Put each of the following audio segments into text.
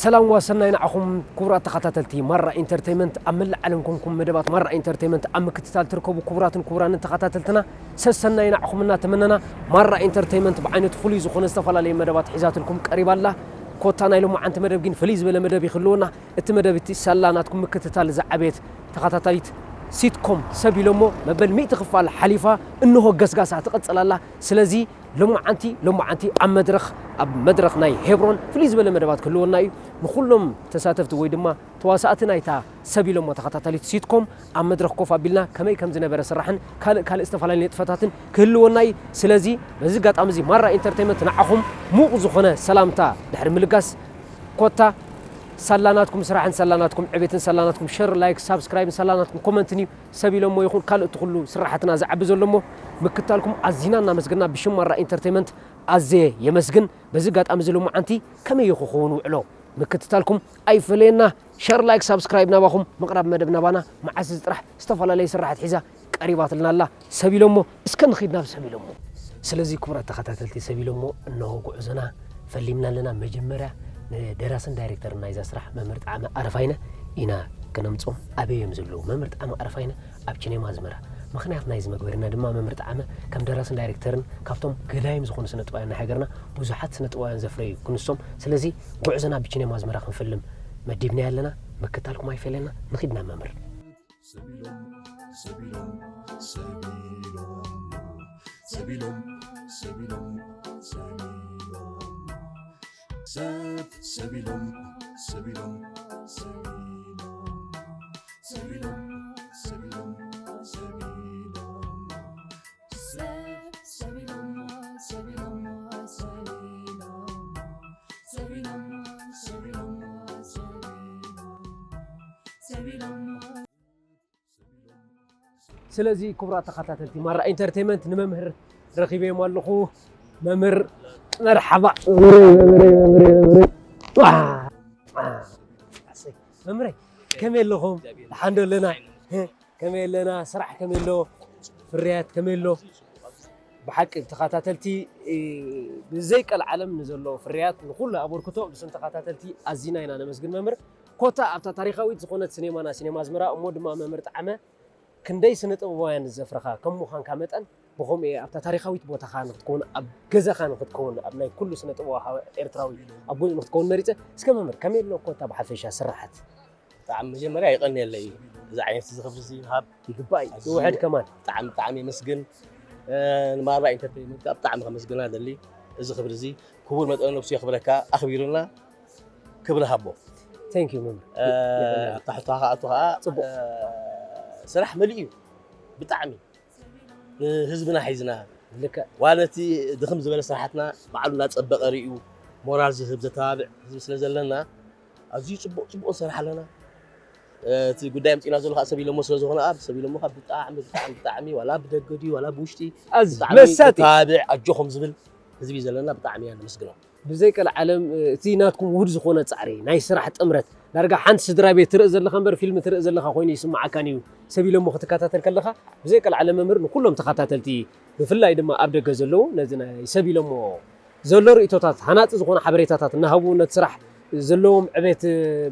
ሰላም ዋሰናይ ንዓኹም ክቡራት ተኸታተልቲ ማራ ኢንተርቴይመንት፣ ኣብ መላእ ዓለም ኮንኩም መደባት ማራ ኢንተርቴይመንት ኣብ ምክትታል ትርከቡ ክቡራትን ክቡራንን ተኸታተልትና፣ ሰሰናይ ንዓኹም እናተመነና፣ ማራ ኢንተርቴይመንት ብዓይነቱ ፍሉይ ዝኾነ ዝተፈላለየ መደባት ሒዛትልኩም ቀሪባ ኣላ። ኮታ ናይ ሎማዓንቲ መደብ ግን ፍልይ ዝበለ መደብ ይኽልወና። እቲ መደብ እቲ ሳላ ናትኩም ምክትታል ዝዓበየት ተኸታታሊት ሲትኮም ሰብ ኢሎሞ መበል ሚእቲ ክፋል ሓሊፋ እንሆ ገስጋሳ ትቕጽል ኣላ። ስለዚ ሎማዓንቲ ሎማዓንቲ ኣብ መድረኽ ኣብ መድረኽ ናይ ሄብሮን ፍልይ ዝበለ መደባት ክህልወና እዩ። ንኹሎም ተሳተፍቲ ወይ ድማ ተዋሳእቲ ናይታ ሰብ ኢሎሞ ተኸታታሊት ሲትኮም ኣብ መድረኽ ኮፍ ኣቢልና ከመይ ከም ዝነበረ ስራሕን ካልእ ካልእ ዝተፈላለዩ ንጥፈታትን ክህልወና እዩ። ስለዚ በዚ ኣጋጣሚ እዚ ማራ ኢንተርቴይመንት ንዓኹም ሙቕ ዝኾነ ሰላምታ ድሕሪ ምልጋስ፣ ኮታ ሳላ ናትኩም ስራሕን ሳላ ናትኩም ዕቤትን ሳላ ናትኩም ሸር፣ ላይክ፣ ሳብስክራይብን ሳላ ናትኩም ኮመንትን እዩ። ሰብ ኢሎሞ ይኹን ካልእ እቲ ኩሉ ስራሕትና ዝዓቢ ዘሎ እሞ ምክታልኩም ኣዚና እናመስገና ብሽም ማራ ኢንተርቴይመንት ኣዘየ የመስግን። በዚ ኣጋጣሚ እዚ ሎማዓንቲ ከመይ እዩ ክኸውን ውዕሎ? ምክትታልኩም ኣይፈለየና። ሸር፣ ላይክ፣ ሳብስክራይብ ናባኹም። ምቕራብ መደብ ናባና መዓስ እዚ ጥራሕ ዝተፈላለየ ስራሓት ሒዛ ቀሪባትልና ኣላ ሰብ ኢሎሞ። እስከ ንኺድ ናብ ሰብ ኢሎሞ። ስለዚ ክቡራት ተኸታተልቲ ሰብ ኢሎሞ፣ እነሆ ጉዕዞና ፈሊምና ኣለና። መጀመርያ ንደራስን ዳይሬክተርን ናይዛ ስራሕ መምህር ጣዕመ ኣረፋይነ ኢና ክነምጾም። ኣበይ እዮም ዘለዉ? መምህር ጣዕመ ኣረፋይነ ኣብ ቺኔማ ኣዝመራ። ምኽንያት ናይዚ መግበሪና ድማ መምህር ጣዕመ ከም ደራስን ዳይሬክተርን ካብቶም ገዳይም ዝኾኑ ስነ ጥበባውያን ናይ ሃገርና ብዙሓት ስነ ጥበባውያን ዘፍረዩ ክንሶም። ስለዚ ጉዕዞና ብቺኔማ ኣዝመራ ክንፈልም መዲብና ኣለና። ምክታልኩም ኣይፈለየና። ንኺድ ናብ መምህር። ሰቢሎም ሰቢሎም ሰቢሎም ሰቢሎም ሰቢሎም ሰቢሎም ሰብ ሰቢሎም ሰቢሎም ሰቢሎም ሰቢሎም ሰቢሎም ሰቢሎም ሰብ ሰቢሎም ሰቢሎም ሰቢሎም ሰቢሎም ሰቢሎም ሰቢሎም ስለዚ ክቡራት ተኸታተልቲ ማራ ኢንተርቴይመንት ንመምህር ረኺበዮም ኣለኹ። መምህር መርሓባ። መምህረይ፣ መምህረይ፣ መምህረይ፣ መምህረይ። ዋ! ዋ! ኣሰይ። መምህረይ ከመይ ኣለኹም? ደሓን ዶ ኣለና? ከመይ ኣለና? ስራሕ ከመይ ኣሎ? ፍርያት ከመይ ኣሎ? ብሓቂ ተኸታተልቲ፣ እ፣ ብዘይ ቀልዓለም ንዘሎ ፍርያት ንኹሉ ኣበርክቶ ብስም ተኸታተልቲ ኣዚና ኢና ነመስግን መምህር። ኮታ ኣብታ ታሪኻዊት ዝኾነት ሲኔማና ሲኔማ ኣዝመራ እሞ ድማ መምህር ጣዕመ ክንደይ ስነ ጥበባውያን ዘፍረኻ ከም ምዃንካ መጠን ብኸምኡ እየ ኣብታ ታሪኻዊት ቦታኻ ንክትከውን ኣብ ገዛኻ ንክትከውን ኣብ ናይ ኩሉ ስነ ጥበባዊ ሓወ ኤርትራዊ ኣብ ጎኑ ንክትከውን መሪጸ። እስከ መምህር ከመይ ኣሎ ኮታ ብሓፈሻ ስራሓት? ብጣዕሚ መጀመርያ የቐንየለይ እዚ ዓይነት እዚ ክብሪ እዚ ምሃብ ይግባእ እዩ። ኣዝዩ ይውሕድ ከማን። ብጣዕሚ ብጣዕሚ የመስግን። እ፣ ንማራ ኢንተርቴይንመንት ከዓ ብጣዕሚ ከመስግና ደሊ። እዚ ክብሪ እዚ ክቡር መጠን ነብሱ የኽብረካ፣ ኣኽቢሩና፣ ክብሪ ሃቦ። Thank you መምህር። እ፣ ኣብታ ሕቶ ክኣቱ ከዓ፣ ጽቡቕ። እ፣ ስራሕ መሊኡ እዩ ብጣዕሚ። ንህዝብና ሒዝና፣ ልክዕ። ዋላ ነቲ ድኽም ዝበለ ስራሓትና ባዕሉ እናጸበቐ ርእዩ ሞራል ዝህብ ዘተባብዕ ህዝቢ ስለ ዘለና ኣዝዩ ጽቡቕ ጽቡቕ ንሰርሕ ኣለና። እቲ ጉዳይ ኣምጺእና ዘሎ ከዓ ሰብ ኢሎሞ ስለ ዝኾነ ኣብ ሰብ ኢሎሞ ከዓ ብጣዕሚ ብጣዕሚ ብጣዕሚ ዋላ ብደገ ድዩ ዋላ ብውሽጢ ኣዝዩ ብጣዕሚ መሳጢ። ዘተባብዕ ኣጆኹም ዝብል ህዝቢ እዩ ዘለና። ብጣዕሚ እያ ነመስግኖ። ብዘይ ቀልዓለም እቲ ናትኩም ውሁድ ዝኾነ ጻዕሪ ናይ ስራሕ ጥምረት ዳርጋ ሓንቲ ስድራ ቤት ትርኢ ዘለኻ እምበር ፊልም ትርኢ ዘለኻ ኮይኑ ይስምዓካን እዩ። ሰብ ኢሎሞ ክትከታተል ከለኻ ብዘይ ቀልዓለም መምህር ንኩሎም ተኸታተልቲ ብፍላይ ድማ ኣብ ደገ ዘለዉ ነዚ ናይ ሰብ ኢሎሞ ዘሎ ርእይቶታት ሃናጺ ዝኾነ ሓበሬታታት እናሃቡ ነቲ ስራሕ ዘለዎም ዕቤት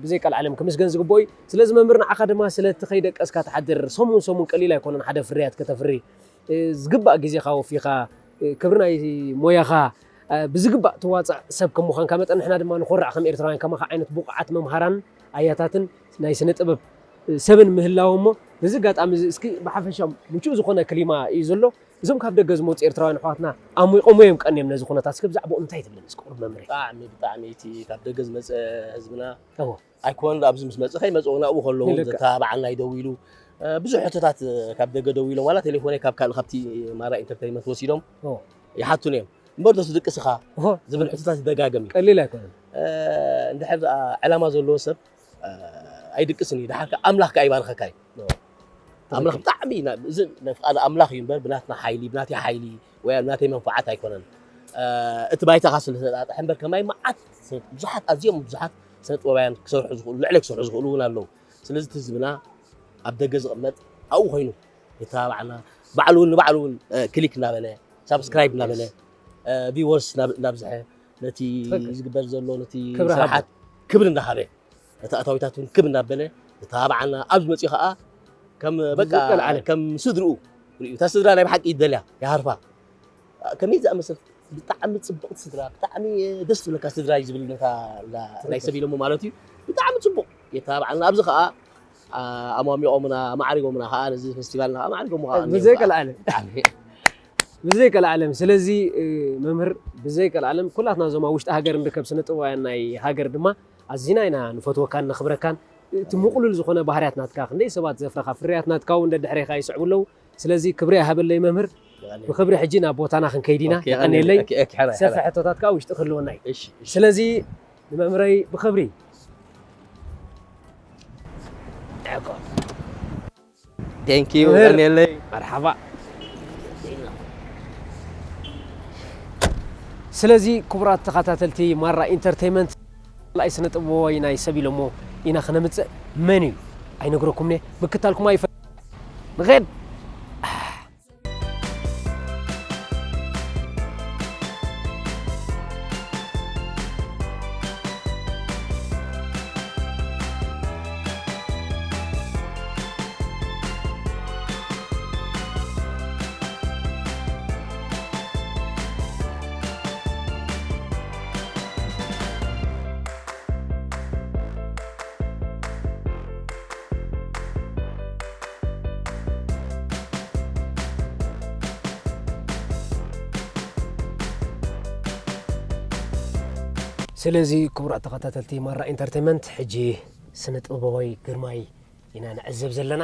ብዘይ ቀልዓለም ክምስገን ዝግብኦ እዩ። ስለዚ መምህር ንዓኻ ድማ ስለቲ ከይደቀስካ ትሓድር ሰሙን ሰሙን ቀሊል ኣይኮነን ሓደ ፍርያት ከተፍሪ ዝግባእ ግዜኻ ወፊኻ ክብሪ ናይ ሞያኻ ብዝግባእ ትዋፃእ ሰብ ከም ምዃንካ መጠን ንሕና ድማ ንኾርዕ ከም ኤርትራውያን ከማኻ ዓይነት ብቑዓት መምሃራን ኣያታትን ናይ ስነ ጥበብ ሰብን ምህላው እሞ በዚ ኣጋጣሚ እዚ እስኪ ብሓፈሻ ምቹእ ዝኾነ ክሊማ እዩ ዘሎ። እዞም ካብ ደገ ዝመፁ ኤርትራውያን ኣሕዋትና ኣሙቆሞ እዮም ቀንዮም ነዚ ኩነታት። እስኪ ብዛዕባኡ እንታይ ትብለኒ እስኪ ቁሩብ መምህረይ? ብጣዕሚ ብጣዕሚ እቲ ካብ ደገ ዝመፀ ህዝብና እዎ። ኣይኮን ኣብዚ ምስ መፀ ከይመፅኡ ናብኡ ከለዉ ልክዕ። ዘተባብዓና እዩ ደዊሉ። እ፣ ብዙሕ ሕቶታት እ፣ ካብ ደገ ደዊሎም ዋላ ቴሌፎነይ ካብ ካልእ ካብቲ ማራ ኢንተርቴይንመንት ወሲዶም እዎ። ይሓቱኒ እዮም። እምበር ዶ ትድቅስ ኢኻ እዎ። ዝብል ሕቶታት ይደጋገም እዩ። ቀሊል ኣይኮነን። እ፣ እንድሕር ደኣ ዕላማ ዘለዎ ሰብ እ፣ ኣይድቅስን እዩ። ደሓር ከኣ ኣምላኽ ከኣ ይባርኸካ እዩ። እዎ። ኣምላኽ ትኽክል። ብጣዕሚ ና-፣ እዚ ናይ ፍቓድ ኣምላኽ እዩ እምበር ብናትና ሓይሊ፣ ብናተይ ሓይሊ ወይ ብናተይ መንፍዓት ኣይኮነን። እ፣ እቲ ባይታኻ ስለ ዝተጣጥሐ እምበር ከማይ መዓት ሰብ፣ ብዙሓት፣ ኣዝዮም ብዙሓት ስነ ጥበባውያን ክሰርሑ ዝኽእሉ፣ ልዕለይ ክሰርሑ ዝኽእሉ እውን ኣለዉ። ስለዚ እቲ ህዝብና ኣብ ደገ ዝቕመጥ ኣብኡ ኮይኑ የተባባዕና፣ ባዕሉ እውን ንባዕሉ እውን፣ እ፣ ክሊክ እናበለ፣ ሳብስክራይብ እናበለ፣ እ፣ ቪወርስ እናብ-፣ እናብዝሐ፣ ነቲ ትኽክል። ዝግበር ዘሎ፣ ነቲ ክብሪ ስራሓት ሃቦ። ክብሪ እንዳሃበ፣ እቲ ኣታዊታት እውን ክብ እንዳበለ ዝተባብዓና፣ ኣብዚ መፂኡ ከዓ ከም በቃ ዝቀልዓለ። ከም ስድርኡ ርእዩ። እታ ስድራ ናይ ብሓቂ ይደልያ፣ ይሃርፋ። ከመይ ዝኣመሰል ብጣዕሚ ጽብቕቲ ስድራ፣ ብጣዕሚ ደስ ዝብለካ ስድራ እዩ ዝብል ነታ ላ-፣ ናይ ሰብ ኢሎሞ ማለት እዩ። ብጣዕሚ ጽቡቕ የተባብዓልና። ኣብዚ ኸኣ፣ ኣ-፣ ኣሟሚቖምና፣ ኣማዕሪጎምና ኸኣ ነዚ ፌስቲቫልና ኸኣ ኣማዕሪጎሞ ኸኣ እኒኦ ብዘይ ኸኣ። ቀልዓለም። ብጣዕሚ። ብዘይ ቀልዓለም። ስለዚ፣ እ፣ መምህር፣ ብዘይ ቀልዓለም ኩላትና እዞም ኣብ ውሽጢ ሃገር ንርከብ ስነ ጥበባውያን ናይ ሃገር ድማ ኣዚና ኢና ንፈትወካን ነኽብረካን። እቲ ምቕሉል ዝኾነ ባህርያት ናትካ፣ ክንደይ ሰባት ዘፍረኻ ፍርያት ናትካ እውን ደድሕሬኻ ይስዕቡ ኣለዉ። ስለዚ ክብሪ ይሃበለይ መምህር። የቐንየለይ። ብኽብሪ ሕጂ ናብ ቦታና ክንከይድ ኢና። ኦኬ፣ የቐንየለይ። ኦኬ፣ ኦኬ፣ ሕራይ፣ ሰፊሕ ሕራይ። ሕቶታት ከዓ ውሽጢ ክህልወና እዩ። እሺ፣ እሺ። ስለዚ ንመምህረይ ብኽብሪ። Thank you፣ መምህር። የቐንየለይ። መርሓባ። ስለዚ ክቡራት ተኸታተልቲ ማራ ኢንተርቴይመንት፣ ካልኣይ ስነ ጥበባዊ ናይ ሰብ ኢሎሞ ኢና ክነምጽእ። መን እዩ? ኣይነግረኩምኔ። ምክታልኩም ኣይፈ-፣ ንኸድ። ስለዚ ክቡራት ተኸታተልቲ ማራ ኢንተርቴይመንት፣ ሕጂ ስነ ጥበባዊ ግርማይ ኢና ንዕዘብ ዘለና።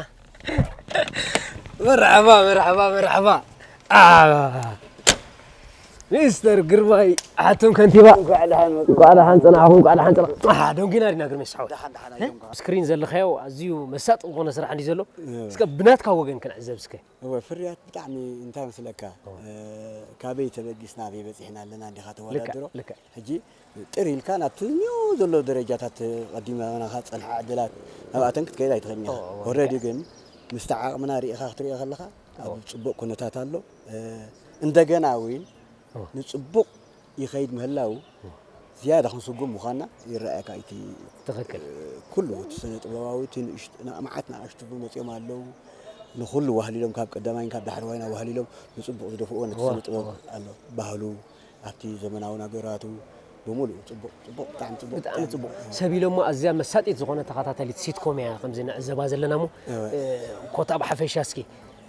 መርሓባ፣ መርሓባ፣ መርሓባ። ኣ፣ ሚስተር ግርማይ፣ ኣቱም ከንቲባ። እንኳዕ ደሓን መጹ። እንኳዕ ደሓን ጸናሕኩም፣ እንኳዕ ደሓን ጸና-፣ ኣ፣ ደንጊና ዲና ግርማይ ስሓው? ደሓን፣ ደሓን፣ እ? ኣይደንጓ። ስክሪን ዘለኻዮ ኣዝዩ መሳጢ ዝኾነ ስራሕ እንዲ ዘሎ። እ። እስከ ብናትካ ወገን ክንዕዘብ እስከ። እወ፣ ፍርያት ብጣዕሚ እንታይ መስለካ? ኦ። እ፣ ካበይ ተበጊስና ኣበይ በጺሕና ኣለና እንዲኻ ልክዕ፣ ተወዳድሮ። ልክዕ። ሕጂ ጥር ኢልካ ናብቲ ኒው ዘሎ ደረጃታት ቀዲመናኻ ዝጸንሓ ዕድላት ናብኣተን ክትከይድ ኣይትኽእልን ኢኻ። ኦ፣ እወ፣ ኦረዲ ልክዕ። ግን ምስቲ ዓቕምና ርኢኻ ክትሪኦ ከለኻ ኣብ ኦ። ጽቡቕ ኩነታት ኣሎ። እ፣ እንደገና እውን ኦ። ንጽቡቕ ይኸይድ ምህላው ኦ። ዝያዳ ክንስጉም ምዃንና ይረኣየካ። እቲ ትኽክል። እ፣ ኩሉ እቲ ስነ ጥበባዊ እቲ ንእሽት-፣ ና-፣ መዓት ንኣሽቱ እውን መጺኦም ኣለዉ። ንኹሉ ዋህሊሎም ካብ ቀዳማይን ካብ ዳሕረዋይን ኣዋህሊሎም ንጽቡቕ ዝደፍእዎ ነቲ እወ፣ ስነ ጥበብ እወ። ኣሎ። ባህሉ፣ ኣብቲ ዘመናዊ ነገራቱ ብምሉኡ ጽቡቕ፣ ጽቡቕ፣ ብጣዕሚ ጽቡቕ። ብጣዕሚ ጽቡቕ። እወ። ሰብ ኢሎሞ ኣዝያ መሳጢት ዝኾነ ተኸታታሊት ሲትኮም እያ ከምዚ ንዕዘባ ዘለና እሞ፣ እወ። እ፣ ኮታ ብሓፈሻ እስኪ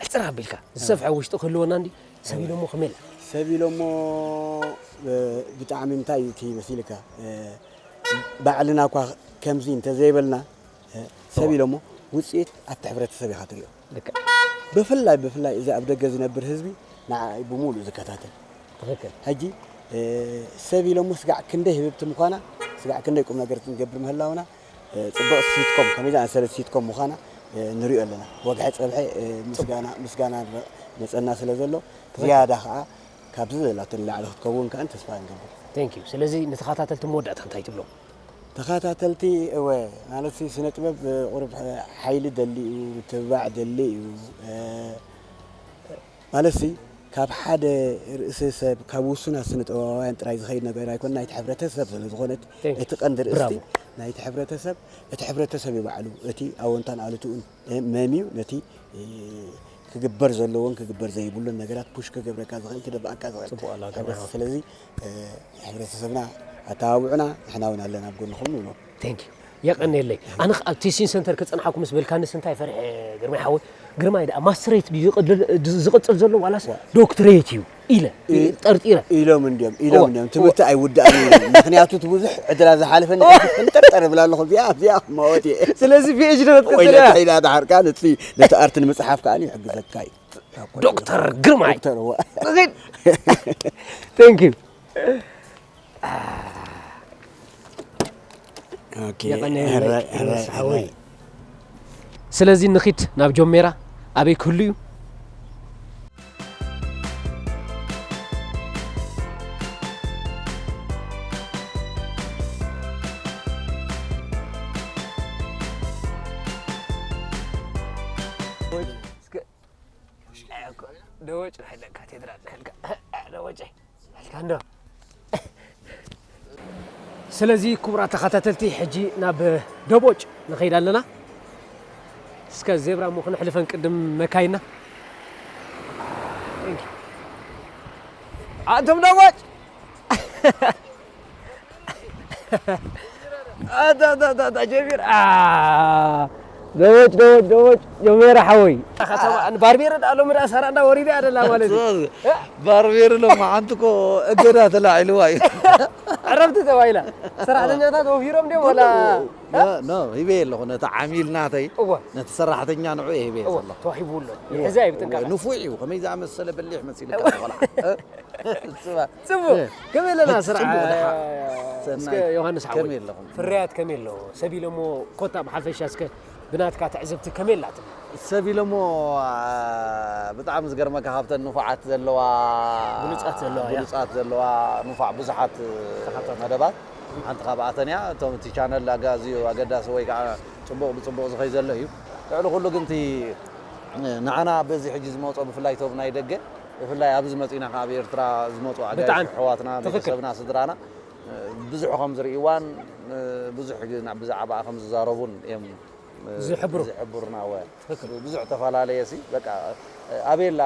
ሕጽር ኣቢልካ ዝሰፍሐ እወ። ውሽጡ ክህልወና እንዲ ሰብ ኢሎሞ ከመይ ኢላ? ሰብ ኢሎሞ፣ እ፣ ብጣዕሚ እንታይ እዩ እቲ መሲልካ? እ፣ ባዕልና እኳ ከምዚ እንተዘይበልና፣ እ፣ ሰብ እወ። ኢሎሞ ውጽኢት ኣብቲ ሕብረተሰብ ኢኻ ትሪኦ። ልክዕ። ብፍላይ፣ ብፍላይ እዚ ኣብ ደገ ዝነብር ህዝቢ ንዓኣ እዩ ብምሉእ ዝከታተል። ትኽክል። ሕጂ፣ እ፣ ሰብ ኢሎሞ ስጋዕ ክንደይ ህብብቲ ምዃና፣ ስጋዕ ክንደይ ቁም ነገር ክንገብር ምህላውና፣ እ፣ ጽብቕቲ ሲትኮም፣ ከመይ ዝኣመሰለት ሲትኮም ምዃና፣ እ፣ ንሪኦ ኣለና። ወግሐ ጸብሐ፣ እ፣ ጽቡቕ። ምስጋና፣ ምስጋና መጸና ስለ ዘሎ፣ ትኽክል። ዝያዳ ኸኣ ካብዚ ዘላቶ ንላዕሊ ክትከውን ከኣ ተስፋ ንገብር። Thank you። ስለዚ ንተኸታተልቲ መወዳእታ እንታይ ትብሎም? ተኸታተልቲ፣ እወ፣ ማለት ሲ ስነ ጥበብ፣ እ፣ ቁሩብ፣ እ፣ ሓይሊ ደሊ እዩ፣ ምትብባዕ ደሊ እዩ። እ፣ ማለት ሲ ካብ ሓደ ርእሲ ሰብ፣ ካብ ውሱናት ስነ ጥበባውያን ጥራይ ዝኸይድ ነገር ኣይኮነ፣ ናይቲ ሕብረተሰብ ስለ ዝኾነት፣ Thank you። እቲ ቀንዲ ርእስቲ ብራቮ። ናይቲ ሕብረተሰብ፣ እቲ ሕብረተሰብ እዩ ባዕሉ፣ እቲ ኣወንታን ኣሉትኡን፣ እ፣ መምዩ ነቲ፣ እ፣ ክግበር ዘለዎን ክግበር ዘይብሉን ነገራት ፑሽ ክገብረካ ዝኽእል፣ ክደፍኣካ ዝኽእል ጽቡቕ ኣላ፣ ሕብረተሰብ። ግርማ። ስለዚ፣ እ፣ ሕብረተሰብና ኣተባብዑና፣ ንሕና እውን ኣለና ኣብ ጎንኹም ንብሎ። Thank you። የቐንየለይ። ኣነ ኸ-፣ ኣብ ቴስቲን ሰንተር ክጸንሓኩም ምስ በልካንስ እንታይ ፈሪሐ ግርማይ ሓወይ? ግርማይ ደኣ ማስትሬት ድዩ ዝቕድል-፣ ዝቕጽል ዘሎ ዋላስ ዋ። ዶክትሬት እዩ ኢለ ኢ-፣ ጠርጢረ። ኢሎም እንድዮም፣ ኢሎም እዋ፣ እንድዮም። እዋ። ትምህርቲ ኣይውዳእን እዩ። ምኽንያቱ እቲ ብዙሕ ዕድላ ዝሓለፈኒ እዋ። ሕንጠርጠር እብል ኣለኹ። እዚኣ፣ እዚኣ ክማወት እየ። ስለዚ ፒ ኤች ዲ ክትቅጽል ወይ እያ። ነቲ ኢላ ድሓር ከኣ ነቲ፣ ነቲ ኣርቲ ንምጽሓፍ ከኣ ይሕግዘካ እዩ። ዶክተር ግርማይ። ዶክተር፣ እዋ። ትኽክል። Thank you። ኦኬ፣ የቐንየለይ፣ ሕራይ፣ ሕራይ፣ ሓወይ። ሕራይ። ስለዚ ንኺድ ናብ ጆሜራ ኣበይ ክህሉ እዩ? እስከ ደወጭ ናይለካ ቴድራ ናይልካ ደወጭ ናይልካ እንዶ። ስለዚ ክቡራት ተኸታተልቲ፣ ሕጂ ናብ ደቦጭ ንኸይድ ኣለና። እስከ ዜብራ እሞ ክነሕልፈን ቅድም መካይና። ኣንቱም ደቦጭ! ኣታ፣ ኣታ፣ ኣታ፣ ኣታ፣ ጀሚር። አ፣ ደቦጭ፣ ደቦጭ፣ ደቦጭ፣ ጀሚር ሓወይ። ከተማ፣ ባርቤረ ዳ ሎሚ ዳ ሰራ እንዳ ወሪዳ ኣደላ ማለት እዩ። ባርቤረ ሎሚ ሓንቲ እኮ እገዳ ተላዒልዋ እዩ። ዕረፍቲ ተባሂላ። ሰራሕተኛታት ወፊሮም ድዮም ወላ? ኖ፣ ኖ፣ ሂበ ኣለኹ ነቲ ዓሚል ናተይ፣ እወ። ነቲ ሰራሕተኛ ንዑ እየ ሂበ እወ፣ ዘለኹ። ተዋሂቡ ኣሎ። እወ፣ ይሕዛ እዩ ብጥንቃቐ። እወ፣ ንፉዕ እዩ። ከመይ ዝኣመሰለ በሊሕ መሲልካ ቆልዓ። ጽባ። ጽቡቕ። እ። ከመይ ኣለና ስራሕ? ጽቡቕ፣ ደሓን። እስከ ሰናይ። ዮሃንስ ሓወይ፣ ከመይ ኣለኹም? ፍርያት ከመይ ኣሎ? ሰብ ኢሎሞ ኮታ ብሓፈሻ እስከ ብናትካ ትዕዝብቲ ከመይ ኣላ ትብል? ሰብ ኢሎሞ፣ አ፣ ብጣዕሚ ዝገርመካ ካብተን ንፉዓት ዘለዋ፣ ብሉጻት ዘለዋ፣ እያ። ብሉጻት ዘለዋ ንፉዕ ብዙሓት ተኸታተልቲ። መደባት ሓንቲ ካብኣተን እያ። እቶም እቲ ቻነል ኣጋ-፣ ኣዝዩ ኣገዳሲ ወይ ከዓ ጽቡቕ ብጽቡቕ ዝኸይ ዘሎ እዩ። ልዕሊ ኩሉ ግን እቲ ንዓና በዚ ሕጂ ዝመጾ ብፍላይ እቶም ናይ ደገ ብፍላይ ኣብዚ መጺና ካብ ኤርትራ ዝመጹ ኣጋይሽ ብጣዕሚ። ኣሕዋትና፣ ትኽክል። ቤተሰብና፣ ስድራና፣ እ፣ ብዙሕ ከም ዝርእይዋን፣ እ፣ ብዙሕ ግን ብዛዕባኣ ከም ዝዛረቡን እዮም፣ እ፣ ዝሕብሩ። ዝሕብሩና። ወ-፣ ትኽክል። ብዙሕ ተፈላለየ ሲ፣ በቃ፣ እ፣ ኣበይ ኣላ፣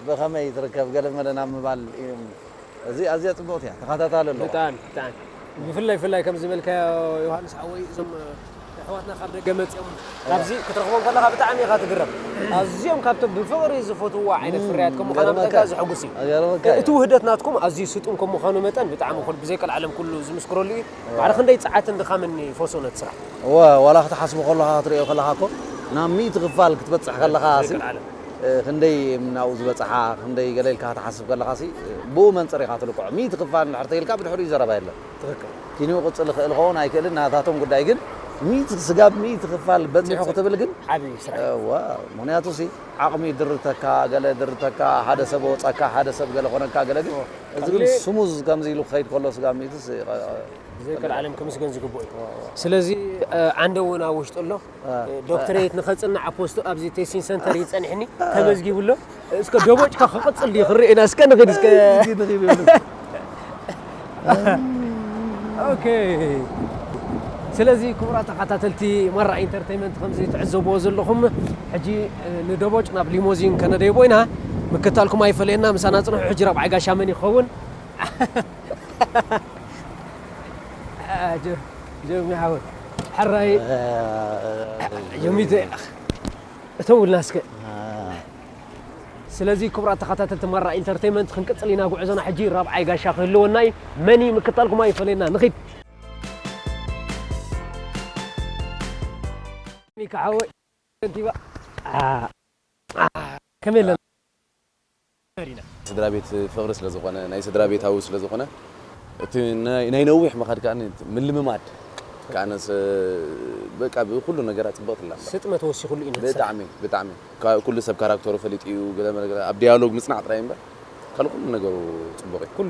ብኸመይ ትርከብ፣ ገለ መለ ናብ ምባል እዮም። እዚ ኣዝያ ጽብቕቲ እያ፣ ተኸታታሊ ኣለዋ። ብጣዕሚ፣ ብጣዕሚ። ብፍላይ፣ ብፍላይ ከም ዝበልካዮ ዮሃንስ ሓወይ፣ እዞም፣ እ፣ ኣሕዋትና ካብ ደገ መጺኦም ኣብዚ ክትረኽቦም ከለኻ ብጣዕሚ ኢኻ ትግረም። ኣዝዮም ካብቶም ብፍቕሪ ዝፈትውዋ ዓይነት እም፣ ፍርያት ከም ምዃና ይገርመካ። ብጣዕሚ ዘሐጉስ እዩ። ይገርመካ እዩ። እቲ ውህደት ናትኩም ኣዝዩ ስጡም ከም ምዃኑ መጠን ብጣዕሚ ኩሉ ብዘይ ቀልዓለም ኩሉ ዝምስክረሉ እዩ። እዋ። ማዕረ ክንደይ ጸዓትን ድኻምን ይፈሶ ነቲ ስራሕ? እወ፣ ዋላ ክትሓስቦ ከለኻ፣ ክትርእዮ ከለኻ እኮ ናብ ሚእቲ ክፋል ክትበጽሕ ከለኻ ብዘይ ሲ፣ ቀልዓለም። እ፣ ክንደይ ናብኡ ዝበጽሓ፣ ክንደይ ገለ ኢልካ ክትሓስብ ከለኻ ሲ፣ ብኡ መንጽር ኢኻ ትልክዖ። ሚእቲ ክፋል እንድሕር ተይልካ ብድሕሪኡ ዘረባ የለን። ትኽክል። ኪንዮ ቅጽል ይኽእል ይኸውን ኣይክእልን፣ ናታቶም ጉዳይ ግን፣ ሚእቲ ስጋብ ሚእቲ ክፋል በጺሑ ክትብል ግን፣ ዓቢ ስራሕ እዩ። እዋ፣ ምኽንያቱ ሲ፣ ዓቕሚ ይድርተካ፣ ገለ ይድርተካ፣ ሓደ ሰብ ወጸካ፣ ሓደ ሰብ ገለ ኮነካ፣ ገለ ግን፣ እዎ። እዚ ግን ክፍሊ ስሙዝ ከምዚ ኢሉ ክኸይድ ከሎ ስጋብ ሚእቲ ስ-፣ ብዘይ ቀልዓለም ክምስገን ዝግብኦ እዩ። እዎ፣ እዎ። ስለዚ፣ እ፣ ዓንደ እውን ኣብ ውሽጡ ኣሎ። እ፣ እ፣ ዶክትሬት ንኸጽንዕ ኣብ ፖስቱ ኣብዚ ቴስቲንግ ሰንተር እዩ ጸኒሕኒ፣ ተመዝጊቡ ኣሎ። እስከ ደቦጭካ ክቕጽል ድዩ ክርኢ ኢና፣ እስከ ንኺድ እስከ። እስኪ ንኺድ ይበሉ። ኦኬ። ስለዚ ክቡራት ተኸታተልቲ ማራ ኢንተርቴይንመንት፣ ከምዚ ትዕዘብዎ ዘለኹም፣ ሕጂ፣ እ፣ ንደቦጭ ናብ ሊሞዚን ከነደይቦ ኢና። ምክታልኩም ኣይፈለየና፣ ምሳና ጽንሑ። ሕጂ ራብዓይ ጋሻ መን ይኸውን? ጀ-፣ ጀሚ ሓወይ። ሕራይ። ጀሚተ። እተውልና እስከ። ስለዚ ክቡራት ተኸታተልቲ ማራ ኢንተርቴይንመንት፣ ክንቅጽል ኢና ጉዕዞና። ሕጂ ራብዓይ ጋሻ ክህልወና እዩ። መን እዩ ምክታልኩም ኣይፈለየና። ንኺድ። ሚካ ሓወይ፣ ከንቲባ። አ፣ አ፣ ከመይ ኣለና? ስድራ ቤት ፍቕሪ ስለ ዝኾነ፣ ናይ ስድራ ቤታዊ ስለ ዝኾነ፣ እቲ ናይ፣ ናይ ነዊሕ ምኻድ ከኣ ምልምማድ ከኣ ነስ-፣ በቃ ብኩሉ ነገራ ጽብቕቲ ኣላ። ስጥመ ተወሲኹሉ እዩ ነቲ ስራሕ። ብጣዕሚ፣ ብጣዕሚ። ካ-፣ ኩሉ ሰብ ካራክተሩ ፈሊጡ እዩ፣ ገለ መለ፣ ገለ ኣብ ዲያሎግ ምጽናዕ ጥራይ እምበር፣ ካልእ ኩሉ ነገሩ ጽቡቕ እዩ። ኩሉ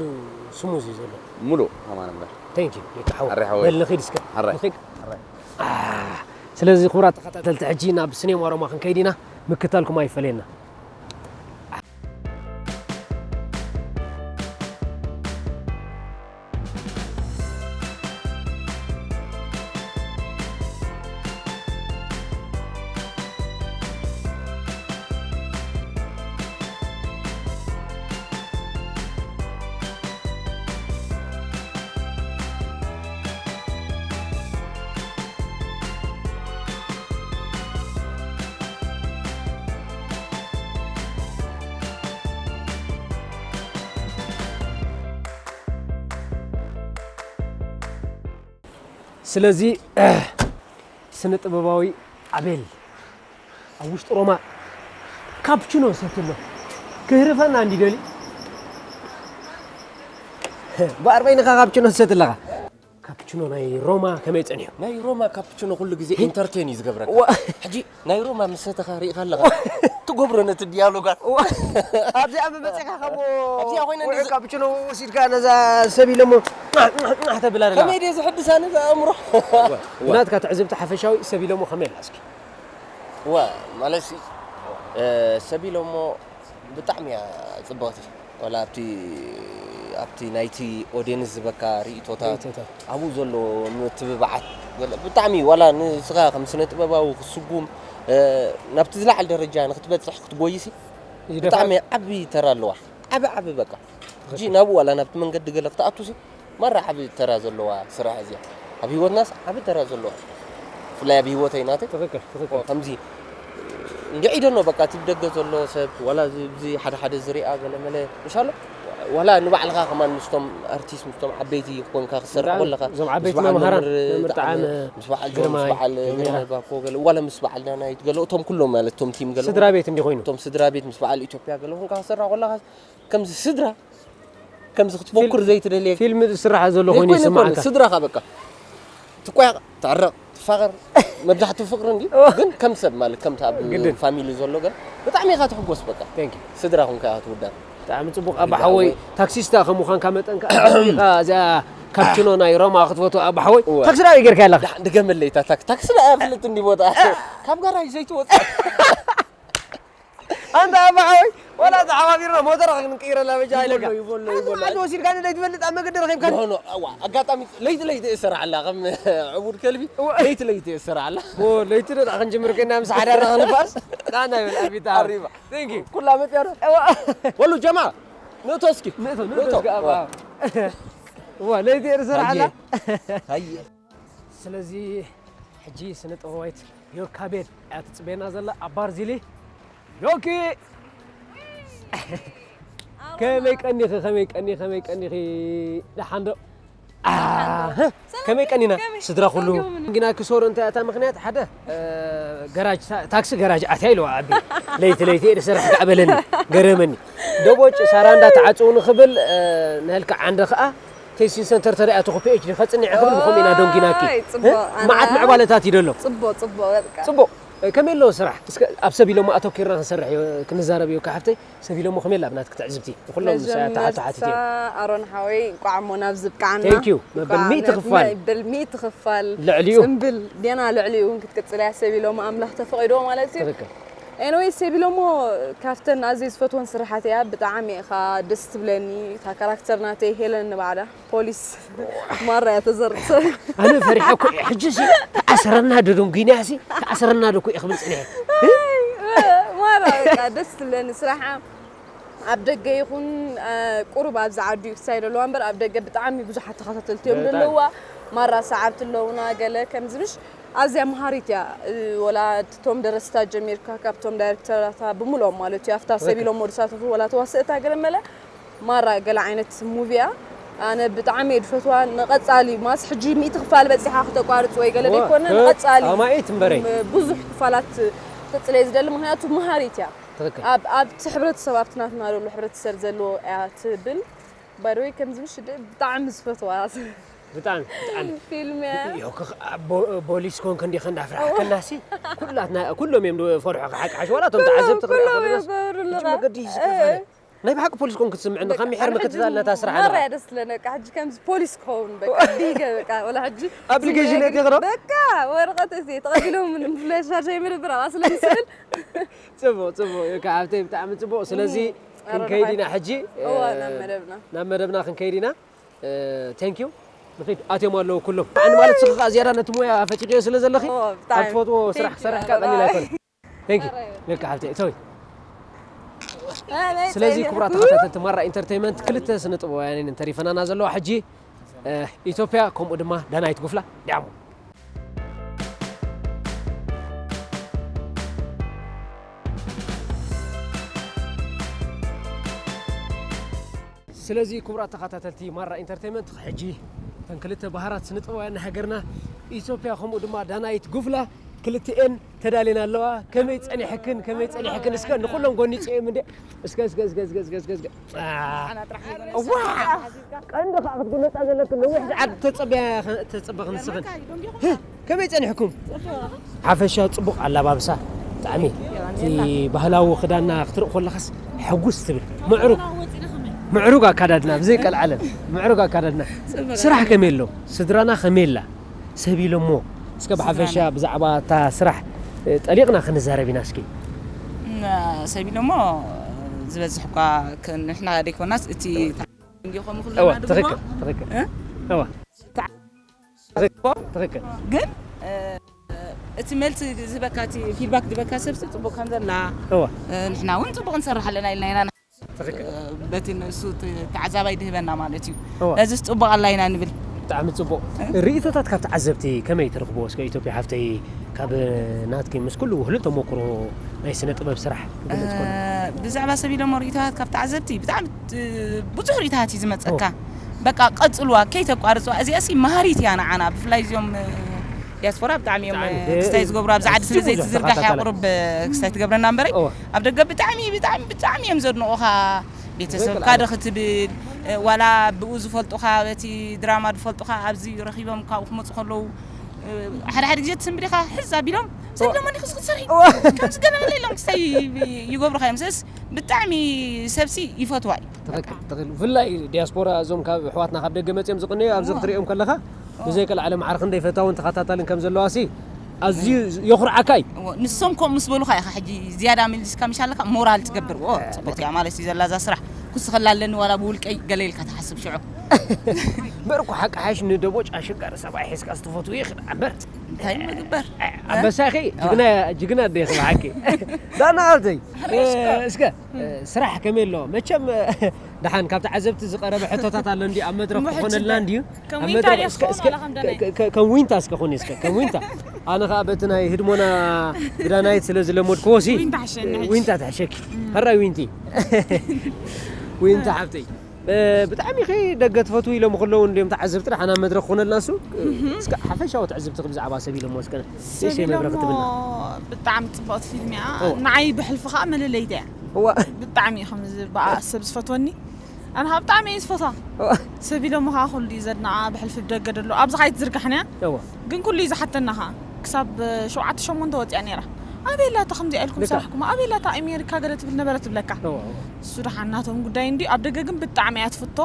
ስሙዝ እዩ ዘሎ። ሙሉእ ኣማን እምበር። Thank you፣ ይቃሓው። ኣረ ሓወይ። በል ንኺድ እስከ። ኣረ። ንኺድ። ኣረ። አ፣ ስለዚ ክቡራት ተኸታተልቲ፣ ሕጂ ናብ ሲኔማ ሮማ ክንከይድ ኢና። ምክታልኩም ኣይፈለየና። ስለዚ ስነ ጥበባዊ ኣቤል ኣብ ውሽጢ ሮማ ካፕቹኖ ሰትሎ ክህርፈና እንዲ ደሊ። ብኣር በይንኻ ካፕቹኖ ትሰቲ ኣለኻ። ካፕቹኖ ናይ ሮማ ከመይ ጸኒሑ? ናይ ሮማ ካፕቹኖ ኩሉ ግዜ ኢንተርቴን እዩ ዝገብረካ። ዋ። ሕጂ ናይ ሮማ ምስ ሰተኻ ርኢኻ ኣለኻ። ትገብሮ ነቲ ዲያሎጋት። ዋ። ኣብዚኣ ምመጺኻ ከሞ ኣብዚኣ ኮይነ ውዑይ እንደዚ ካፕቹኖ ወሲድካ ነዛ ሰብ ኢለሞ ተብላ ደላ። ከመይ ድየ ዝሕድሳ ነዛ ኣእምሮ? ብናትካ ትዕዝብቲ ሓፈሻዊ ሰብ ኢለሞ ከመይ ኣላ እስኪ? ዋ፣ ማለት ሲ፣ እ፣ ሰብ ኢለሞ ብጣዕሚ እያ ጽብቕቲ። ዋላ ኣብቲ ኣብቲ ናይቲ ኦድየንስ ዝበካ ርእይቶታት፣ ርእይቶታት። ኣብኡ ዘሎ ምትብባዓት፣ ገለ ብጣዕሚ ዋላ ንስኻ ከም ስነ ጥበባዊ ክስጉም፣ እ፣ ናብቲ ዝለዓለ ደረጃ ንክትበጽሕ ክትጎይሲ ይደፋ። ብጣዕሚ ዓቢ ተራ ኣለዋ። ዓቢ ዓቢ በቃ። ሕጂ ናብኡ ዋላ ናብቲ መንገዲ ገለ ክትኣቱሲ ማራ ዓቢ ተራ ዘለዋ ስራሕ እዚኣ። ኣብ ህይወትናስ ዓቢ ተራ ዘለዋ። ብፍላይ ኣብ ህይወተይ ናተይ። ትኽክል፣ ትኽክል። ከምዚ እንድዒ ደኖ በቃ እቲ ብደገ ዘሎ ሰብ ዋላ እዚ፣ እዚ ሓደ ሓደ ዝሪኣ ገለ መለ ምሻሎ ዋላ ንባዕልኻ ከማን ምስቶም ኣርቲስት ምስቶም ዓበይቲ ኮንካ ክሰርሕ ብጣዕሚ ከለኻ እዞም ዓበይቲ ምስ በዓል መምህራን፣ መምህር መምህር ጣዕመ፣ ጣዕመ፣ ምስ በዓል ጆን፣ ምስ ግርማይ፣ በዓል ጀሚራ። ግርማይ ባኮ ገለ ዋላ ምስ በዓል ዳናይት ገለ እቶም ኩሎም ማለት እቶም ቲም ገለ ስድራ ቤት እንዲኾይኑ። እቶም ስድራ ቤት ምስ በዓል ኢትዮጵያ ገለ ኮንካ ክሰርሕ ከለኻ ከምዚ ስድራ ከምዚ ክትፈኩር ፊል-፣ ዘይትደልየ ፊልም ዝስራሕ ዘሎ ኮይኑ ዘይኮነ ይስምዓካ። ይኮነ፣ ስድራኻ በቃ። ትቋየቕ፣ ትዕረቕ፣ ትፋቐር፣ መብዛሕትኡ ፍቕሪ እንድዩ፣ እወ። ግን ከም ሰብ ማለት ከምቲ ኣብ ግድን። ፋሚሊ ዘሎ ገለ ብጣዕሚ ኢኻ ትሕጎስ በቃ። Thank you። ስድራ ኮንካ ኢኻ ትውዳእ። ብጣዕሚ ጽቡቕ ኣባ ሓወይ፣ ታክሲስታ ከም ምዃንካ መጠን ከኣ ኢኻ እዚኣ ካፕችኖ ናይ ሮማ ክትፈትዎ ኣባ ሓወይ፣ እወ። ታክሲ ዳኣ ጌርካ ኣለኻ? ዳ-፣ ድገመለይ እታ ታክ-፣ ታክሲ ዳኣ ፍልጥ እንዲ ቦታ። ካብ ጋራጅ ዘይትወጽእ። ኣንታ ኣባ ሓወይ፣ ዋላ ተሓባቢርና ሞተር ክንቅይረላ በጃ ኢለካ። ይበሎ፣ ይበሎ፣ ሓንቲ ይበሎ። መዓልቲ ወሲድካኒ ዘይትፈልጥ ኣብ መገዲ ረኺብካኒ። ኖ፣ ኖ፣ እዋ፣ ኣጋጣሚ ለይቲ ለይቲ እየ ዝሰርሓላ ከም ዕቡድ ከልቢ፣ እዋ። ለይቲ ለይቲ እየ ዝሰርሓላ። ሞ ለይቲ ዶ ደኣ ክንጅምር ኮይና ምስ ሓዳርና ክንፋስ? ጣና ይብል ኣቢታ። ኣሪባ። Thank you። ኩላ መጽያ ዶ? እዋ። በሉ ጀማ፣ ንእቶ እስኪ። ንእቶ፣ ንእቶ ንእቶ። እስኪ ኣባ። እዋ፣ ለይቲ እየ ዝሰርሓላ። ሃየ። ሃየ። ስለዚ ሕጂ ስነ ጥበባዊት ዮካቤድ እያ ትጽበየና ዘላ ኣብ ባርዚሊ። ዮኪ! ከመይ ቀኒኺ፣ ከመይ ቀኒ-፣ ከመይ ቀኒኺ? ደሓን ዶ? ደሓን ዶ? ኣህ፣ ከመይ ቀኒና? ከመይ? ስድራ ኩሉ? ጸጊቡ ምን? ግና ክሶር እንታይ እታ ምኽንያት? ሓደ፣ እ፣ ገራጅ፣ ታ-፣ ታክሲ ገራጅ ኣትያ ኢለዋ ኣቢ። ለይቲ ለይቲ እየ ዝሰርሕ ከኣ በለኒ። ገረመኒ። ደቦጭ ሳራ እንዳተዓጽው ንኽብል፣ እ፣ ንህልካ ዓንደ ከኣ ቴስቲንግ ሰንተር ተሪኣትኹ ፒ ኤች ዲ ከጽንዕ ክብል ብኸምኡ ኢና ደንጊናኪ። ኣይ፣ ጽቡቕ። እ? ኣነ መዓት ምዕባለታት እዩ ደሎ። ጽቡቕ፣ ጽቡቕ፣ በቃ። ጽቡቕ። እ፣ ከመይ ኣለዎ ስራሕ? እስከ ኣብ ሰብ ኢሎሞ ኣተኲርና ክንሰርሕ እዮ፣ ክንዛረብ እዮ፣ ካብ ሓፍተይ ሰብ ኢሎሞ ከመይ ኣላ ብናትኪ ትዕዝብቲ? ንኹሎም ስለዚ ንሳ ተሓቶ ሓቲት እዮ። ኣሮን ሓወይ፣ እንቋዕ እሞ ናብዚ ብቃዕና። Thank you። መበል እንቋዕ ሚእቲ ና-፣ ክፋል። መበል ሚእቲ ክፋል። ልዕሊኡ። ጽምብል፣ ጌና ልዕሊኡ እውን ክትቅጽል እያ ሰብ ኢሎሞ ኣምላኽ ተፈቒድዎ ማለት እዩ። ትኽክል። ኤኒወይስ፣ ሰብ ኢሎሞ ካብተን ኣዝየ ዝፈትወን ስራሓት እያ። ብጣዕሚ ኢኻ ደስ ትብለኒ። እታ ካራክተር ናተይ ሄለን ንባዕላ ፖሊስ ማራ እያ ተዘርጥ ሰብ። ኣነ ፈሪሐ እኮ እየ። ሕጂ ሲ ተኣስረና ዶ ደንጉይና ሲ? ተኣስረና ዶ እኮ እየ ክብል ጽኒሐ። ማራ በቃ ደስ ትብለኒ ስራሓ። ኣብ ደገ ይኹን፣ እ፣ ቁሩብ ኣብዚ ዓዲ እዩ ክሳይ ዘለዋ እምበር ኣብ ደገ ብጣዕሚ ብዙሓት ተኸታተልቲ እዮም በጣም። ዘለዋ። ማራ ሰዓብቲ ኣለውና ገለ ከምዚ ምሽ ኣዝያ መሃሪት እያ። እ፣ ወላ እቶም ደረስታ ጀሚርካ ካብቶም ዳይሬክተራታ ብምልኦም ማለት እዩ። ኣብታ ሰብ ትኽክል። ኢሎም ወዲ ሳተፉ ወላ ተዋስእታ ገለ መለ ማራ ገለ ዓይነት ሙቪ እያ። ኣነ ብጣዕሚ እየ ዝፈትዋ። ንቐጻሊ ማስ ሕጂ ሚእቲ ክፋል በጺሓ ክተቋርጽ ወይ ገለ ዋ፣ ደይኮነ፣ እ፣ ንቐጻሊ ኣማኢት እምበረይ። ም-፣ ብዙሕ ክፋላት ክጽለ እየ ዝደሊ፣ ምኽንያቱ መሃሪት እያ። ትኽክል። ኣብ፣ ኣብቲ ሕብረተሰብ፣ ኣብቲ ናትና ዘሎ ሕብረተሰብ ዘለዎ እያ ትብል። ባይ ዘ ወይ ከምዚ ምሽ ድ-፣ ብጣዕሚ ዝፈትዋ ብጣዕሚ፣ ብጣዕሚ። ፊልም እያ። ዮ፣ ክኽ-፣ ኣ-፣ ቦ-፣ ቦሊስ ኮንክ እንዲኸ እንዳፍራሕከና ሲ፣ ኩላትና፣ ኩሎም እዮም ዝፈርሑ፣ ሓቂ ሓሽ፣ ዋላ እቶም ኩሎም፣ ተዓዘብቲ ክሪኣ ኩሎም ከለናስ፣ እዮም ዝፈርሑ ሕጂ ኣለኻ። መገዲ እዩ ዝከፋለ። እ። ናይ ብሓቂ ፖሊስ ኮንክ ትስምዕኒ፣ በቃ፣ ካብ ሚሐር ኣነ ሕጂ መክትታልና እታ ስራሕ ማራ ኣለኻ። እያ ደስ ትብለኒ፣ በቃ፣ ሕጂ ከምዚ ፖሊስ ክኸውን፣ በቃ፣ ዲገ፣ በቃ፣ ወላ ሕጂ ኣፕሊኬሽን ዝምዕግሪ-፣ የትቕሮ? በቃ፣ ወረቐት እዚ ተቐቢሎም ምፍለሻ ዘይምርብር ኣብኣ ስለ ዝስእል። ጽቡቕ፣ ጽቡቕ፣ እካ ሓብተይ፣ ብጣዕሚ ጽቡቕ። ስለዚ እም፣ ክንከይድ ኣረድሓ። ኢና ሕጂ፣ እዋ፣ እ፣ ናብ መደብና። ናብ መደብና ክንከይድ ኢና። እ፣ ቴንክ ዩ። ንኺድ፣ ኣትዮም ኣለዉ ኩሎም። ኣነ ማለት ስኻ ዝያዳ ነቲ ሞያ ፈቲኽዮ ስለ ዘለኺ፣ ኦ፣ ብጣዕሚ። ኣብ ትፈትዎ ስራሕ ቴንክ ዩ፣ ክሰርሕ ከኣ ቀሊል ኣረድሓ። ኣይኮነን። ቴንክ ዩ። ኣረ። ልካ ሓብተይ፣ እቶይ። ኣረ፣ ስለዚ ጸኒሕኩ። ክቡራት ተኸታተልቲ ማራ ኢንተርቴይንመንት፣ ክልተ ስነ ጥበባውያን እየን ተሪፈናና ዘለዋ ሕጂ፣ እ፣ ኢትዮጵያ፣ ከምኡ ድማ ዳናይት ጉፍላ፣ ዲያሞ። ስለዚ ክቡራት ተኸታተልቲ ማራ ኢንተርቴይንመንት፣ ሕጂ እተን ክልተ ባህራት ስነ ጥበባውያን ናይ ሃገርና ኢትዮጵያ፣ ከምኡ ድማ ዳናይት ጉፍላ ክልቲኤን ተዳልየን ኣለዋ። ከመይ ጸኒሕክን፣ ከመይ ጸኒሕክን? እስከ ንኹሎም ጎኒ ጽኦም እንዴ። እስከ፣ እስከ፣ እስከ። አ፣ እዋ! ቀንዲ ኸኣ ክትግለጻ ዘለክን ነዊሕ ሰዓት ተጸበያ፣ ተጸበኽን ንስኽን። ከመይ ጸኒሕኩም? ሓፈሻ ጽቡቕ ኣላባብሳ፣ ብጣዕሚ እቲ ባህላዊ ክዳንና ክትርኢ ከለኻስ ሕጉስ ትብል። ምዕሩግ፣ ምዕሩግ ኣካዳድና፣ ብዘይ ቀልዓለም፣ ምዕሩግ ኣካዳድና። ስራሕ ከመይ ኣሎ? ስድራና ከመይ ኣላ? ሰብ ኢሎሞ። እስከ ብሓፈሻ ብዛዕባ እታ ስራሕ፣ እ፣ ጠሊቕና ክንዛረብ ኢና እስኪ። እም፣ ሰብ ኢሎሞ ዝበዝሕ እኳ ከ-፣ ንሕና ደይኮናስ እቲ እንዲኹም እዋ ኩልና ትኽክል ድግሞ ትኽክል እ? እዋ ተዓ- ትኽክል ትኽክል ግን እ፣ እቲ መልሲ ዝህበካ እቲ ፊድባክ ዝበካ ሰብ ጽቡቅ ከም ዘላ እዋ እ፣ ንሕና እውን ጽቡቅ ንሰርሕ ኣለና ኢልና ኢና ትኽክል እ፣ በቲ ንሱ ት- ተዓዛባይ ድህበና ማለት እዩ እዋ ነዚስ ጽቡቅ ኣላ ኢና ንብል ብጣዕሚ ጽቡቅ ርኢቶታት ካብ ተዓዘብቲ ከመይ ትረኽብዎ እስከ ኢትዮጵያ ሓፍተይ ካብ ናትኪ ምስ ኩሉ ውህሉል ተሞክሮ ናይ ስነ ጥበብ ስራሕ ክግለጽ ከሎ ብዛዕባ ሰብ ኢሎም ርኢቶታት ካብ ተዓዘብቲ ብጣዕሚ እ፣ ብዙሕ ርኢቶታት እዩ ዝመፀካ በቃ ቀፅልዋ ከይተቋርፅዋ እዚኣሲ መሃሪት እያ ንዓና ብፍላይ እዚኦም እ፣ ዲያስፖራ ብጣዕሚ እዮም ብጣዕሚ። እ፣ ክስታይ ዝገብሩ ኣብዚ ዓዲ ስለ ብዙሕ ዘይትዝርጋሕ ተኸታተላ። ያቁርብ እ፣ ክስታይ ትገብረና እምበረይ እዋ ኣብ ደገ ብጣዕሚ ብጣዕሚ ብጣዕሚ እዮም ዘድንቑኻ ቤተሰብካ ዶ ክትብል እ፣ ዋላ ብኡ ዝፈልጡኻ በቲ ድራማ ዝፈልጡኻ ኣብዚ ረኺቦም ካብኡ ክመፁ ከለዉ እ፣ ሓደ ሓደ ግዜ ትስምብር ኢኻ ሕዝ ኣቢሎም ሰብ ደሞ ዲኹ ክትሰርሒ ከምዚ ገለ በለ ኢሎም ክስታይ ይገብሩኻ እዮም ስለስ ብጣዕሚ ሰብሲ ይፈትዋ እዩ ትኽክል ትኽክል ብፍላይ ዲያስፖራ እዞም ካብ ኣሕዋትና ካብ ደገ መፅኦም ዝቕነዩ ኣብዚ ክትሪኦም ከለኻ ብዘይቀልዓለም ዓርክን ደይፈታውን ተኸታታልን ከም ዘለዋሲ ኣዝዩ የኹርዓካ እዩ እዎ፣ ንሶም ከምኡ ምስ በሉኻ ኢኻ ሕጂ ዝያዳ መሊስካ ምሽ ኣለካ ሞራል ትገብር ዎ ፅቡቅ እያ ማለት እዩ ዘላ እዛ ስራሕ ኩስኸላ ኣለኒ ዋላ ብውልቀይ ገለ ኢልካ ትሓስብ ሽዑ እምበር እኮ ሓቂ ሓሽ ንደቦጭ ኣሸጋሪ ሰብኣይ ሒዝካ ዝተፈትው ይኽዳ እምበር እንታይ ምግበር ኣንበሳኺ ጅግና ጅግና ኣደ ይኽብሓኪ ዳና ሃብተይ እስከ ስራሕ ከመይ ኣሎ መቸም ደሓን ካብ ተዓዘብቲ ዝቐረበ ሕቶታት ኣሎ እንዲ ኣብ መድረክ ክኾነልና እንድዩ ከም ዊንታ ድየ ክኸውን ዋላ ከም ዳናይት? ከም ዊንታ እስከ ኾኒ እስከ ከም ዊንታ ኣነ ከዓ በቲ ናይ ህድሞና ብዳናይት ስለ ዝለመድክዎ ሲ ዊንታ ትሕሸኒ ሕጂ። ዊንታ ትሕሸኪ ሕራይ ዊንቲ ዊንታ ሓብተይ እ፣ ብጣዕሚ ኸ ደገ ትፈትዉ ኢሎም ከለዉ እንዲዮም ተዓዘብቲ ደሓና መድረክ ኮነልና እሱ እስከ ሓፈሻዊ ትዕዝብቲ ብዛዕባ ሰብ ኢሎም ወስከነ ሰብ ንእሽተይ መብረኽ ኢሎሞ ትብልና ብጣዕሚ ፅብቕቲ ፊልም እያ እዋ። ንዓይ ብሕልፊ ከዓ መለለይታ እያ እዋ ብጣዕሚ እዩ ከም ዝበኣ ሰብ ዝፈትወኒ ኣነ ከዓ ብጣዕሚ እየ ዝፈትዋ እዋ ሰብ ኢሎሞ ከዓ ኩሉ እዩ ዘድንዓ ብሕልፊ ብደገ ደሎ ኣብዚ ከዓ ኣይትዝርጋሕንያ እዋ ግን ኩሉ እዩ ዝሓተና ከዓ ክሳብ ሸውዓተ ሸሞንተ ወፂኣ ነይራ ኣበይ ኣላታ ከምዚኣ ኢልኩም ልክዕ። ሰራሕኩም ኣበይ ኣላታ ኣሜሪካ ገለ ትብል ነበረ ትብለካ እዋ እዋ እሱ ደሓን ናቶም ጉዳይ እንዲ ኣብ ደገ ግን ብጣዕሚ እያ ትፍቶ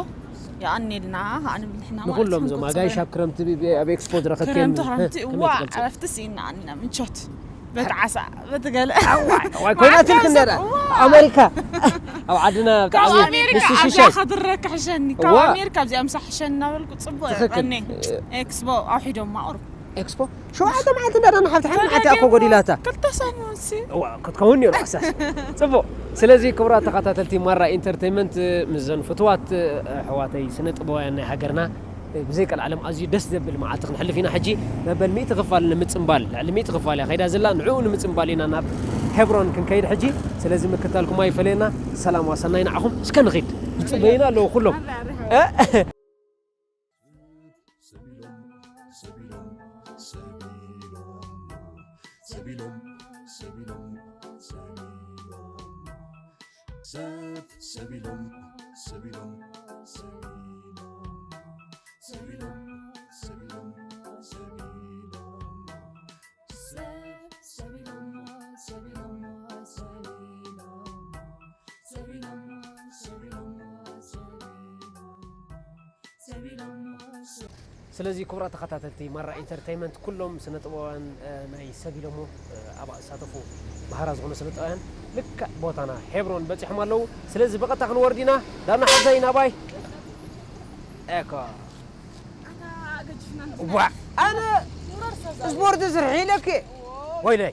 የቐንየልና ከዓ ንብል ንሕና ማለት ንኩሎም እዩ ዞም ክንቆፅሮ ኣጋይሽ ኢና። ኣብ ክረምቲ ብ- ኣብ ኤክስፖ ዝረኸብክዮም ክረምቲ ክረምቲ ከመይ እዋ ትገልፂ? ዕረፍቲ ስኢና ኣንና ምቾት በቲ ዓሳ በቲ ገለ እዋይ ኮይናት ኢልክን ነራ ኣብ ኣሜሪካ ኣብ ዓድና ካብ ብጣዕሚ ኣሜሪካ ምስሽሻይ ኣብዚኣ ከድረካ ሕሸኒ ካብ እዋ። ኣሜሪካ ኣብዚኣ ምሳ ሕሸኒ እናበልኩ ፅቡቅ ትኽክል። የቐኒ ኤክስፖ ኣውሒዶማ ቁሩብ ኤክስፖ ሸውዓተ መዓልቲ እንዳዳና ሓብቲ ሓንቲ መዓልቲ ኣኮ ጎዲላታ ክልተ ሰሙን ሲ እዋ ክትከውን ነይሩ ኣሳስ ፅቡቅ ስለዚ ክቡራት ተኸታተልቲ ማራ ኢንተርቴንመንት ምስዘን ፍትዋት ኣሕዋተይ ስነ ጥበባውያን ናይ ሃገርና ብዘይ ቀልዓለም ኣዝዩ ደስ ዘብል መዓልቲ ክንሕልፍ ኢና ሕጂ መበል ሚእቲ ክፋል ንምፅምባል ልዕሊ ሚእቲ ክፋል እያ ከይዳ ዘላ ንዕኡ ንምፅምባል ኢና ናብ ሄብሮን ክንከይድ ሕጂ ስለዚ ምክታልኩም ኣይፈለየና ሰላም ዋሰናይ ንዓኹም እስከ ንኺድ ይፅበዩና ኣለዉ ኩሎም እ? ስለዚ ክቡራት ተኸታተልቲ ማራ ኢንተርተይመንት ኩሎም ስነ ጥበባውያን ናይ ሰብ ኢሎሞ ኣብኣ ዝሳተፉ ባህራ ዝኾኑ ስነ ጥበባውያን ልክዕ ቦታና ሄብሮን በፂሖም ኣለዉ ስለዚ ብቐጥታ ክንወርድ ኢና ዳና ሓዘይ ናባይ ኤኮ ዋ ኣነ ስፖርት ስርሒ ኢለኪ ወይለይ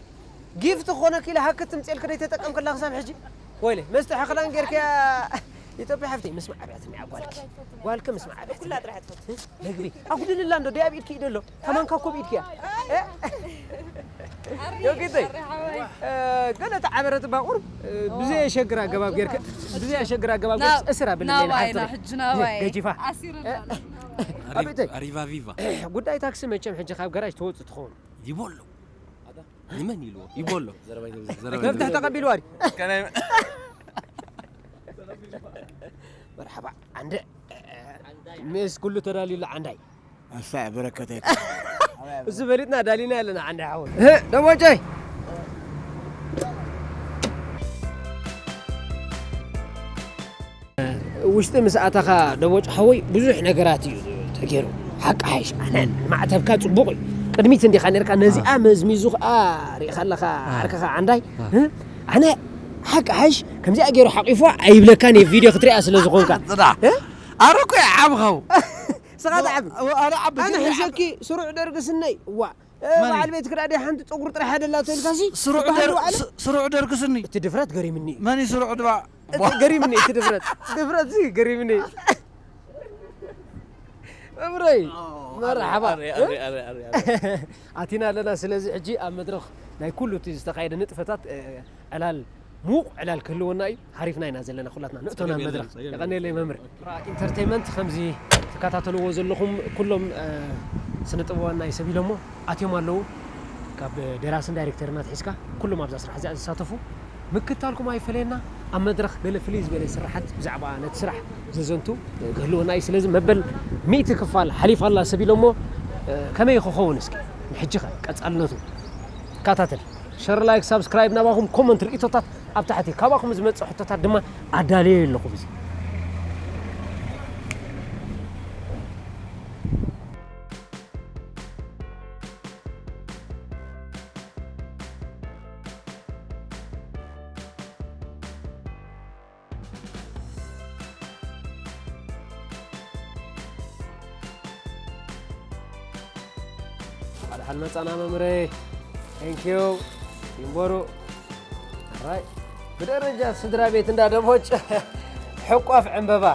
ጊፍት ክኾነኪ ኢለ ሃክት ትምፅኤልክ ደይተጠቀምክላ ክሳብ ሕጂ ወይለይ መስተ ሕኽላን ጌርክያ ኢትዮጵያ ሓፍተይ ምስማዕ ኣብያትኒ ጓልኪ ጓልኪ ምስማዕ ኣብያትኒ መግቢ ኣጉድልላ እንዶ ደይ ኣብ ኢድኪ ኢደ ኣሎ ከማንካ ኮብ ኢድኪያ ዮጊተይ ገለ ተዓበረት እባ ቁሩብ ብዘየሸግር ኣገባብ ጌርክ ብዘየሸግር ኣገባብ ጌርክ እስር ኣብለለይ ናባይ ኢና ሕጂ ናባይ ገጂፋ ኣሲርና ኣሎ። ኣቤተይ ሪቫ ቪቫ ጉዳይ ታክሲ መቸም ሕጂ ካብ ገራጅ ተወፅእ ትኸውን ይቦሎ ንመን ኢልዎ ይቦሎ መፍትሕ ተቐቢልዋ ድዩ መርሓባ ዓንደ ምስ ኩሉ ተዳልዩሉ ዓንዳይ ኣሳ በረከተይ እዚ በሊጥና ዳሊና ኣለና ዓንዳይ ሓወይ ደሞጨይ ውሽጢ ምስ ኣተኻ ደቦጭ ሓወይ ብዙሕ ነገራት እዩ ተገይሩ ሓቂ ሓይሽ ኣነ ማዕተብካ ፅቡቕ እዩ ቅድሚት እንዲኻ ነርካ ነዚኣ መዝሚዙ ከዓ ርኢኻ ኣለኻ ዓርከኻ ዓንዳይ ኣነ ሓቂ ሓይሽ ከምዚኣ ገይሩ ሓቂፍዋ ኣይብለካን እየ ቪድዮ ክትሪኣ ስለ ዝኾንካ ኣረ እኮ ይዓብኸው። ስኻ ትዓቢ። ኣረ ዓቢ ኣነ ግን ሕሸኪ ስሩዕ ደርጊ ስነይ። ዋ። እ፣ መን እዩ? በዓል ቤት ክዳ ዲያ ሓንቲ ጸጉሪ ጥራሕ ያደላቶ ኢልካሲ? ስሩዕ ትበሃል ደር- በዓል? ስ- ስሩዕ ደርጊ ስኒ። እቲ ድፍረት ገሪምኒ እዩ። መን እዩ ስሩዕ ድባ? እቲ ገሪምኒ እቲ ድፍረት። ድፍረት ሲ ገሪምኒ። መምረይ። መርሓባ። ኣረ፣ ኣረ፣ ኣረ፣ ኣረ፣ ኣረ። ኣቲና ኣለና። ስለዚ ሕጂ ኣብ መድረኽ ናይ ኩሉ እቲ ዝተኻየደ ንጥፈታት፣ እ፣ ዕላል፣ ምዉቕ ዕላል ክህልወና እዩ። ሓሪፍና ኢና ዘለና ኩላትና። ንእቶና ጸገም የለን፣ መድረኽ። ጸገም የለን። የቐንየለይ መምህር። ኢንተርቴይመንት ከምዚ ትከታተልዎ ዘለኹም ኩሎም፣ እ፣ ስነ ጥበባና ይሰብ ኢሎሞ ኣትዮም ኣለዉ። ካብ ደራስን ዳይሬክተርን ኣትሒዝካ ኩሎም ኣብዛ ስራሕ እዚኣ ዝሳተፉ ምክታልኩም ኣይፈለየና። ኣብ መድረኽ ገለ ፍልይ ዝበለ ስራሓት ብዛዕባ ነቲ ስራሕ ዘዘንቱ ክህልወና እዩ። ስለዚ መበል ሚእቲ ክፋል ሓሊፋ ኣላ ሰብ ኢሎሞ፣ እ፣ ከመይ ክኸውን እስኪ ንሕጂ ኸ ቀጻልነቱ ከታተል። ሸር፣ ላይክ፣ ሳብስክራይብ ናባኹም፣ ኮመንት፣ ርእቶታት ኣብ ታሕቲ። ካባኹም ዝመጽእ ሕቶታት ድማ ኣዳልየ ኣለኹ። እዚ ኣድሓን መጻና መምረይ። ቴንኪዩ። ይንበሩ። ራይ ብደረጃ ስድራ ቤት እንዳ ደቦጭ ሕቋፍ ዕምበባ።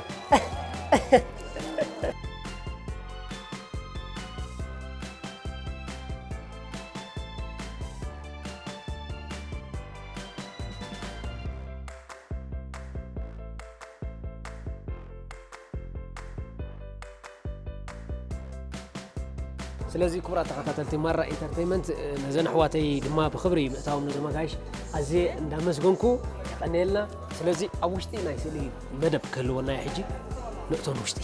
ስለዚ ክቡራት ተኸታተልቲ ማራ ኢንተርቴይመንት፣ ነዘን ኣሕዋተይ ድማ ብኽብሪ ምእታዎም ነዞም ኣጋይሽ ኣዝየ እንዳመስገንኩ የቐንየልና። ስለዚ ኣብ ውሽጢ ናይ ስእሊ መደብ ክህልወና እዩ ሕጂ፣ ንእቶን ውሽጢ።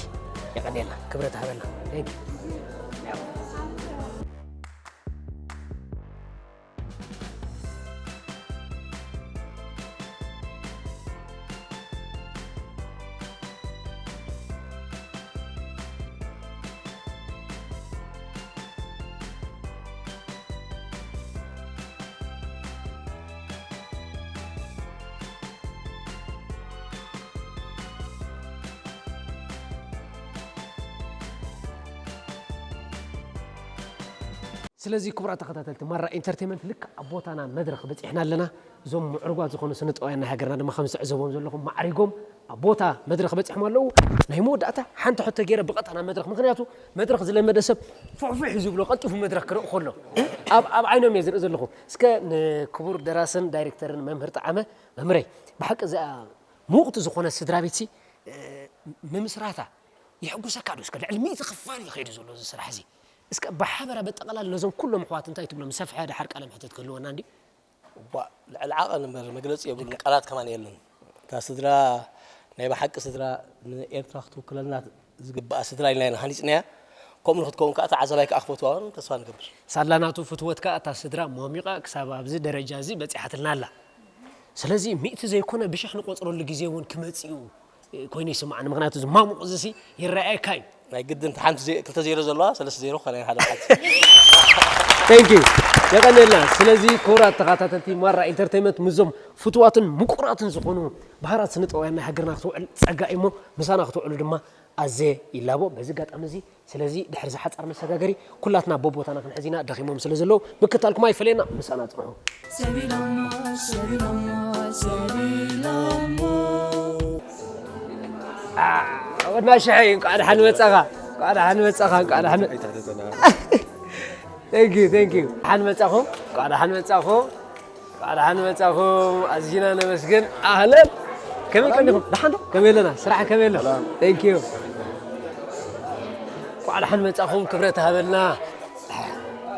የቐንየልና፣ ክብረት ሃበልና። Thank you። ስለዚ ክቡራት ተኸታተልቲ ማራ ኢንተርቴይመንት ልክዕ ኣብ ቦታና መድረኽ በፂሕና ኣለና። እዞም ምዕሩጓት ዝኾኑ ስነ ጥበባውያን ናይ ሃገርና ድማ ከም ዝትዕዘብዎም ዘለኹም ማዕሪጎም ኣብ ቦታ መድረኽ በፂሖም ኣለዉ። ናይ መወዳእታ ሓንቲ ሕቶ ገይረ ብቐጥታ ናብ መድረኽ፣ ምኽንያቱ መድረኽ ዝለመደ ሰብ ፍሕፍሕ እዩ ዝብሎ ቀልጢፉ መድረኽ ክርኢ ከሎ ኣብ ኣብ ዓይኖም እየ ዝርኢ ዘለኹ። እስከ ንክቡር ደራስን ዳይሬክተርን መምህር ጠዓመ፣ መምህረይ፣ ብሓቂ እዚኣ ምውቕቲ ዝኾነ ስድራ ቤትሲ፣ እ፣ ምምስራታ የሕጉሰካ ዶ? እስከ ልዕሊ ሚእቲ ክፋል እዩ ከይዱ ዘሎ እዚ ስራሕ እዚ። እስከ ብሓበራ በጠቕላላ ነዞም ኩሎም ኣሕዋት እንታይ ትብሎም? ዝሰፍሐ ድሓር ቃለ መሕተት ክህልወና እንዲ። እባ ልዕሊ ዓቐን እምበር መግለፂ የብሉን፣ ቃላት ከማን የለን። እታ ስድራ ናይ ብሓቂ ስድራ ንኤርትራ ክትውክለልና ዝግብኣ ስድራ ኢልና ኢና ሃኒፅናያ። ከምኡ ንክትከውን ከዓ ተዓዛባይ ከዓ ክፈትዋ እውን ተስፋ ንገብር። ሳላ ናቱ ፍትወት ከዓ እታ ስድራ ሞሚቓ ክሳብ ኣብዚ ደረጃ እዚ በፂሓትልና ኣላ። ስለዚ ሚእቲ ዘይኮነ ብሽሕ ንቆፅረሉ ግዜ እውን ክመፅእ እዩ ኮይኑ ይስምዓኒ። ምኽንያቱ እዚ ማሙቕ እዚ ሲ ይረኣየካ እዩ። ናይ ግድን ሓንቲ ክልተ ዜሮ ዘለዋ ሰለስተ ዜሮ ክኾና ሓደ መዓልቲ። Thank you። የቐንየልና። ስለዚ ክቡራት ተኸታተልቲ ማራ ኢንተርቴይመንት ምስዞም ፍትዋትን ምቁራትን ዝኾኑ ባህራት ስነ ጥበባውያን ናይ ሃገርና ክትውዕል ጸጋ እዩ እሞ ምሳና ክትውዕሉ ድማ ኣዘየ ይላቦ። በዚ ኣጋጣሚ እዚ ስለዚ ድሕሪ ዝሓጻር መሰጋገሪ ኩላትና በቦታና ክንሕዝ ኢና። ደኺሞም ስለ ዘለዉ ምክታልኩም ኣይፈለየና። ምሳና ጽንሑ። ሰቢሎሞ ሰቢሎሞ ሰቢሎሞ። ወድና ሽሐይ እንኳዕ ደሓን መጻኻ። እንኳዕ ደሓን መጻኻ። እንኳዕ ደሓን መ- Thank you, thank you። ደሓን መጻኹም። እንኳዕ ደሓን መጻኹም። እንኳዕ ደሓን መጻኹም። ኣዚና ነመስግን። ኣህለን። ከመይ ቀኒኹም? ደሓን ዶ? ከመይ ኣለና? ስራሕ ከመይ ኣሎ? Thank you። እንኳዕ ደሓን መጻኹም። ክብረት ሃበልና።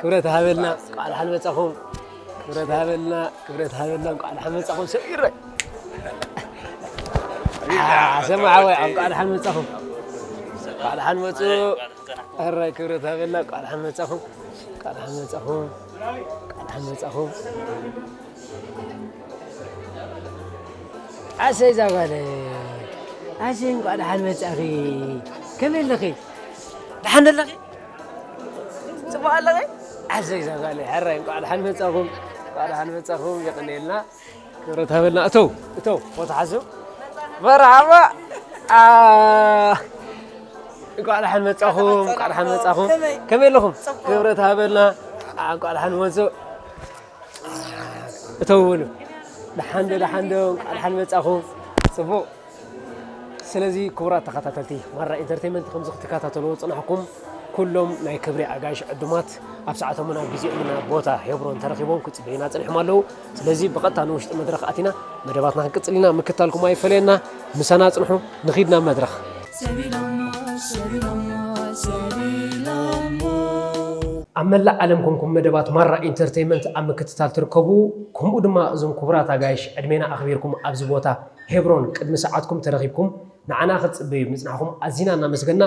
ክብረት ሃበልና። እንኳዕ ደሓን መጻኹም። ክብረት ሃበልና። ክብረት ሃበልና። እንኳዕ ደሓን መጻኹም። ሰብ ይረ ሰማዓወይ እንኳዕ ደሓን መጻኹም። እንኳዕ ደሓን መጹ። ኣራይ ክብረት ሃበልና። እንኳዕ ደሓን መጻኹም። እንኳዕ ደሓን መጻኹም። እንኳዕ ደሓን መጻኹም። ኣሰይ እዛ ጓለይ። ኣሰይ እንኳዕ ደሓን መጻኺ። ከመይ ኣለኺ? ደሓን ኣለኺ? ጽቡቕ ኣለኺ? ኣሰይ እዛ ጓለይ። ሕራይ እንኳዕ ደሓን መጻኹም። እንኳዕ ደሓን መጻኹም። የቐንየልና። ክብረት ሃበልና። እተው፣ እተው፣ ቦታ ሓዙ። መርሓባ። ኣ፣ እንኳዕ ደሓን መጻኹም፣ እንኳዕ ደሓን መጻኹም። ከመይ? ከመይ ኣለኹም? ጽቡቕ። ክብረት ሃበልና። እንኳዕ ደሓን መጹ። እተው በሉ። ደሓን ዶ፣ ደሓን ዶ፣ እንኳዕ ደሓን መጻኹም። ጽቡቕ። ስለዚ ክቡራት ተኸታተልቲ ማራ ኢንተርቴይንመንት፣ ከምዚ ክትከታተልዎ ዝጸናሕኩም ኩሎም ናይ ክብሪ ኣጋይሽ ዕዱማት ኣብ ሰዓቶምን ኣብ ግዜኦምን ኣብ ቦታ ሄብሮን ተረኺቦም ክጽበዩና ጸኒሖም ኣለዉ። ስለዚ ብቐጥታ ንውሽጢ መድረኽ ኣቲና መደባትና ክንቅጽል ኢና። ምክታልኩም ኣይፈለየና። ምሳና ጽንሑ። ንኺድ ናብ መድረኽ። ኣብ መላእ ዓለም ኮንኩም መደባት ማራ ኢንተርቴይንመንት ኣብ ምክትታል ትርከቡ፣ ከምኡ ድማ እዞም ክቡራት ኣጋይሽ ዕድሜና ኣኽቢርኩም ኣብዚ ቦታ ሄብሮን ቅድሚ ሰዓትኩም ተረኺብኩም ንዓና ክትጽበዩ ምጽናሕኩም ኣዚና እናመስገና፣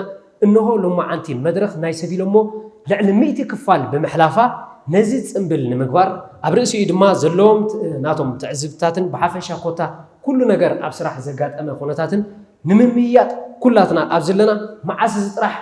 እንሆ ሎማዓንቲ መድረኽ ናይ ሰብ ኢሎሞ ልዕሊ ሚእቲ ክፋል ብምሕላፋ፣ ነዚ ጽምብል ንምግባር ኣብ ርእሲኡ ድማ ዘለዎም ት-፣ ናቶም ትዕዝብትታትን ብሓፈሻ ኮታ ኩሉ ነገር ኣብ ስራሕ ዘጋጠመ ኩነታትን ንምምይያጥ ኩላትና ኣብ ዘለና መዓስ እዚ ጥራሕ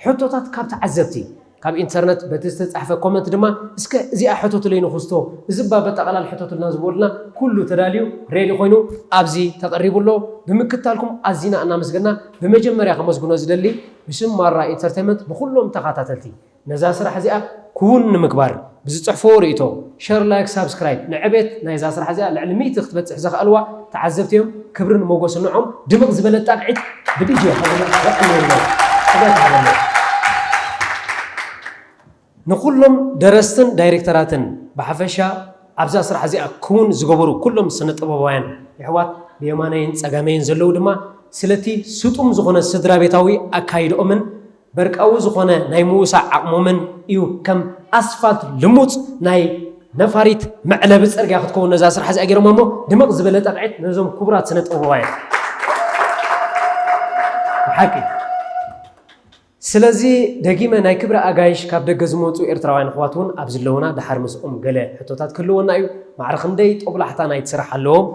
ሕቶታት ካብ ተዓዘብቲ ካብ ኢንተርነት በቲ ዝተጻሕፈ ኮመንት ድማ እስከ እዚኣ ሕቶትለይ ንኹስቶ እዚ እባ በጠቓላል ሕቶትልና ዝበሉና ኩሉ ተዳልዩ ሬዲ ኮይኑ ኣብዚ ተቐሪቡ ኣሎ። ብምክታልኩም ኣዚና እናመስገና ብመጀመርያ ከመስግኖ ዝደሊ ብስም ማራ ኢንተርቴይንመንት ንኹሎም ተኸታተልቲ ነዛ ስራሕ እዚኣ ክውን ንምግባር ብዝጽሕፍዎ ርእይቶ ሸር፣ ላይክ፣ ሳብስክራይብ ንዕቤት ናይዛ ስራሕ እዚኣ ልዕሊ ሚእቲ ክትበጽሕ ዘኽኣልዋ ተዓዘብቲ እዮም። ክብርን ሞገስን ንዖም። ድምቕ ዝበለ ጣቕዒት ብዲጄ ኸብርና ዘቐንየልና እገት ሃበለ። ንኹሎም ደረስትን ዳይሬክተራትን ብሓፈሻ ኣብዛ ስራሕ እዚኣ ክውን ዝገበሩ ኩሎም ስነ ጥበባውያን የሕዋት ብየማነይን ጸጋመይን ዘለዉ ድማ ስለቲ ስጡም ዝኾነ ስድራ ቤታዊ ኣካይድኦምን በርቃዊ ዝኾነ ናይ ምውሳእ ዓቕሞምን እዩ ከም ኣስፋልት ልሙጽ ናይ ነፋሪት መዕለቢ ጽርግያ ክትከውን ነዛ ስራሕ እዚኣ ገይሮማ እሞ ድምቕ ዝበለ ጣቕዒት ነዞም ክቡራት ስነ ጥበባውያን። ብሓቂ። ስለዚ ደጊመ ናይ ክብሪ ኣጋይሽ ካብ ደገ ዝመጹ ኤርትራውያን ኣሕዋት እውን ኣብ ዝለውና ደሓር ምስኦም ገለ ሕቶታት ክህልወና እዩ። ማዕረ ክንደይ ጦብላሕታ ናይቲ ስራሕ ኣለዎም?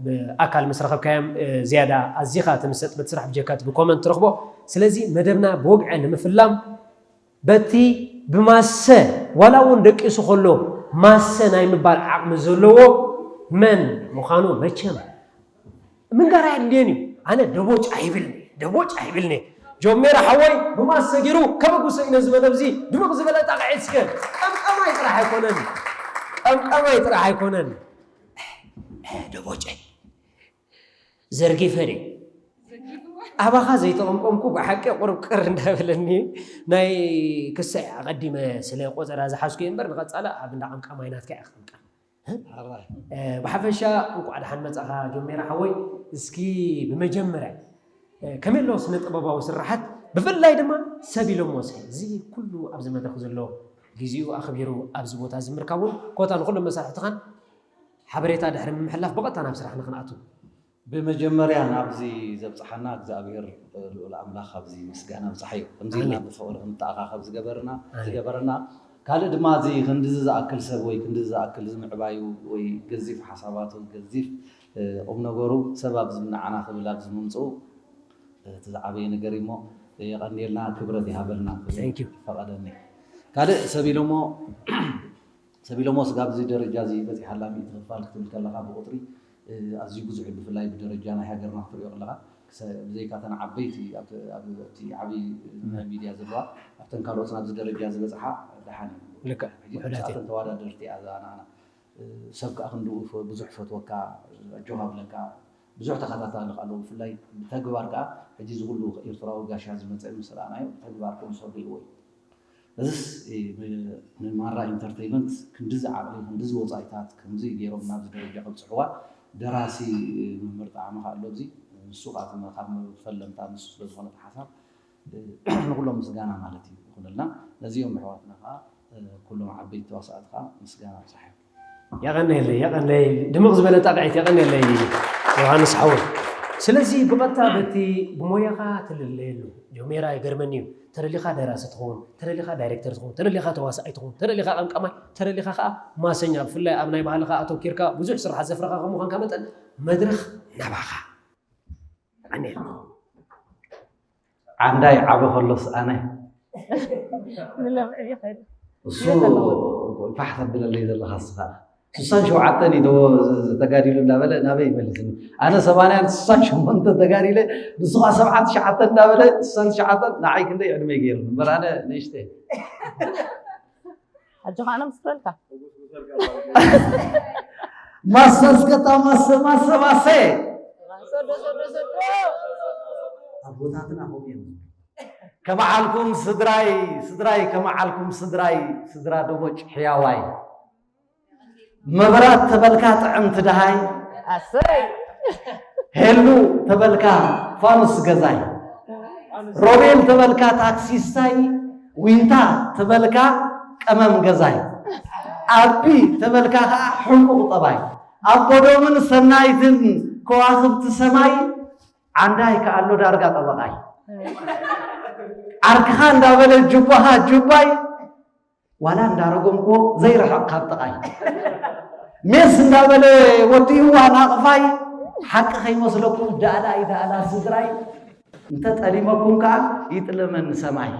ብኣካል ምስ ረኸብካዮም፣ እ፣ ዝያዳ ኣዚኻ ትምሰጥ በቲ ስራሕ ብጀካ እቲ ብኮመንት ትረኽቦ። ስለዚ መደብና ብወግዒ ንምፍላም በቲ ብማሰ ዋላ እውን ደቂሱ ከሎ ማሰ ናይ ምባል ዓቕሚ ዘለዎ መን ምዃኑ መቸም ምንጋር ኣየድልየን እዩ። ኣነ ደቦጭ ኣይብልኒ፣ ደቦጭ ኣይብልኒ። ጆሜራ ሓወይ ብማሰ ገይሩ ከበጉሰ እዩ ነዚ መደብ እዚ ድምቕ ዝበለ ጣቕዒት እስከ። ቀምቀማይ ጥራሕ ኣይኮነን፣ ቀምቀማይ ጥራሕ ኣይኮነን። ደቦጨ ዘርጊፈ ድየ ኣባኻ ዘይተቐምቀምኩ ብሓቂ ቁርብ ቅር እንዳበለኒ ናይ ክሳይ ኣቐዲመ ስለ ቆጸራ ዝሓዝኩ እየ እምበር ንቐጻለ ኣብ እንዳ ቀምቀማይ ናትካ እየ ክቕምቀም። እ፣ ብሓፈሻ እንቋዕ ደሓን መጻኻ ጆሜራ ሓወይ። እስኪ ብመጀመርያ፣ እ፣ ከመይ ኣሎ ስነ ጥበባዊ ስራሓት ብፍላይ ድማ ሰብ ኢሎሞ እስኪ እዚ ኩሉ ኣብዚ መድረኽ ዘሎ ግዜኡ ኣኽቢሩ ኣብዚ ቦታ እዚ ምርካብ እውን ኮታ ንኹሎም መሳርሕትኻን ሓበሬታ ድሕሪ ምምሕላፍ ብቐጥታ ናብ ስራሕና ክንኣቱ። ብመጀመርያ ናብዚ ዘብጽሓና እግዚኣብሔር ልዑል ኣምላኽ ኣብዚ ምስጋና ኣብጽሓዮ። ከምዚ ኢልና ኣሜን። ብፍቕሪ ክንተኣኻኸብ ዝገበርና፣ ኣሜን። ዝገበረና፣ ካልእ ድማ እዚ ክንድዚ ዝኣክል ሰብ ወይ ክንድዚ ዝኣክል ዝምዕባዩ ወይ ገዚፍ ሓሳባቱ፣ ገዚፍ፣ እ፣ ቁም ነገሩ ሰብ ኣብዚ ንዓና ክብል ኣብዚ ምምጽኡ፣ እ፣ እቲ ዝዓበየ ነገር እዩ እሞ፣ እ፣ የቐንየልና፣ ክብረት ይሃበልና ክብል Thank you። ፈቐደኒ። ካልእ ሰብ ኢሎሞ ሰብ ኢሎሞ ስጋብ እዚ ደረጃ እዚ በጺሓላ ሚእቲ ክፋል ክትብል ከለኻ ብቁጽሪ፣ እ፣ ኣዝዩ ብዙሕ እዩ። ብፍላይ ብደረጃ ናይ ሃገርና ክትሪኦ ከለኻ፣ ክሰ-፣ ብዘይካ እተን ዓበይቲ ኣብቲ፣ ኣብ፣ ኣብቲ ዓቢ ናይ ሚድያ ዘለዋ፣ ኣብተን ካልኦት ናብዚ ደረጃ ዝበጽሓ ደሓን እዩ። ልክዕ፣ ሕጂ ውሑዳት እየን። ንሳተን ተወዳደርቲ እያ እዛ ንዓና። እ፣ ሰብ ከኣ ክንድኡ ፈ-፣ ብዙሕ ፈትወካ፣ ኣጆኻ ብለካ፣ ብዙሕ ተኸታታሊ ከኣ ኣለዎ። ብፍላይ ብተግባር ከኣ ሕጂ እዚ ኩሉ ኤርትራዊ ጋሻ ዝመጸ ምስ ረኣናዮ፣ ብተግባር ከምዝሰሩ ርእይዎ እዩ። እዚስ፣ እ፣ ብ-፣ ንማራ ኢንተርተይመንት ክንድዚ ዓቕሊ፣ ክንድዚ ወጻኢታት፣ ከምዚ ገይሮም ናብዚ ደረጃ ከብጽሕዋ፣ ደራሲ፣ እ፣ መምህር ጣዕመ ከኣ ኣሎ ኣብዚ። ንሱ ከኣ እቲ መ-፣ ካብ ፈለምታ ንሱ ስለ ዝኾነ እቲ ሓሳብ፣ እ፣ ንኹሎም ምስጋና ማለት እዩ ይኹነልና። ነዚኦም ኣሕዋትና ከኣ፣ እ፣ ኩሎም ዓበይቲ ተዋሳእቲ ከኣ ምስጋና ኣብጽሓዮም። የቐንየለይ፣ የቐንየለይ። ድምቕ ዝበለ ጣቕዒት የቐንየለይ ዮሃንስ ሓወይ። ስለዚ ብቐጥታ በቲ ብሞያኻ ትልለየሉ፣ ጆሜራ ይገርመኒ እዩ። ተደሊኻ ደራሲ ትኸውን፣ ተደሊኻ ዳይሬክተር ትኸውን፣ ተደሊኻ ተዋሳኣይ ትኸውን፣ ተደሊኻ ቀምቃማይ፣ ተደሊኻ ኸኣ ማሰኛ። ብፍላይ ኣብ ናይ ባህልኻ ኣተኪርካ ብዙሕ ስራሓት ዘፍረኻ ከም ምዃንካ መጠን መድረኽ ናባኻ። ኣሜን። ዓንዳይ ዓቢ ከሎስ ኣነ። ንለምዕ ይኸድ። እሱ ይኸድ። ፋሕ ተብለለይ ዘለኻ እስኻ። ስሳን ሸውዓተን እዩ ተጋዲሉ እንዳበለ ናበይ ይመልስኒ? ኣነ ሰማንያን ስሳን ሸሞንተ ተጋዲለ፣ ንሱ ኸዓ ሰብዓን ትሽዓተን እንዳበለ፣ ስሳን ትሽዓተን ንዓይ ክንደይ ዕድመ ገይሩ እምበር ኣነ ንእሽተ። ሕጂ ኸዓ ምስክረልካ። ማሰ እስከታ ማሰ ማሰ ማሰ። ኣቦታትና ሆም እዮም። ከመዓልኩም ስድራይ፣ ስድራይ ከመዓልኩም ስድራይ፣ ስድራ ደቦጭ ሕያዋይ። መብራት ተበልካ ጥዕምቲ ደሃይ። ኣሰይ። ሄሉ ተበልካ ፋኑስ ገዛይ። ሮቤል ተበልካ ታክሲስታይ። ዊንታ ተበልካ ቀመም ገዛይ። ኣቢ ተበልካ ከዓ ሕንቁቕ ጠባይ። ኣቦዶምን ሰናይትን ከዋኽብቲ ሰማይ። ዓንዳይ ከኣሎ ዳርጋ ጠበቓይ። ዓርክኻ እንዳበለ ጁባኻ ጁባይ። ዋላ እንዳረጎምኮ ዘይርሕቕ ካብ ጥቓይ። ሜስ እንዳበለ ወዲእዋ ናቕፋይ። ሓቂ ከይመስለኩም ዳእላይ ዳእላ ስድራይ። እንተ ጠሊመኩም ከዓ ይጥለመኒ ሰማይ።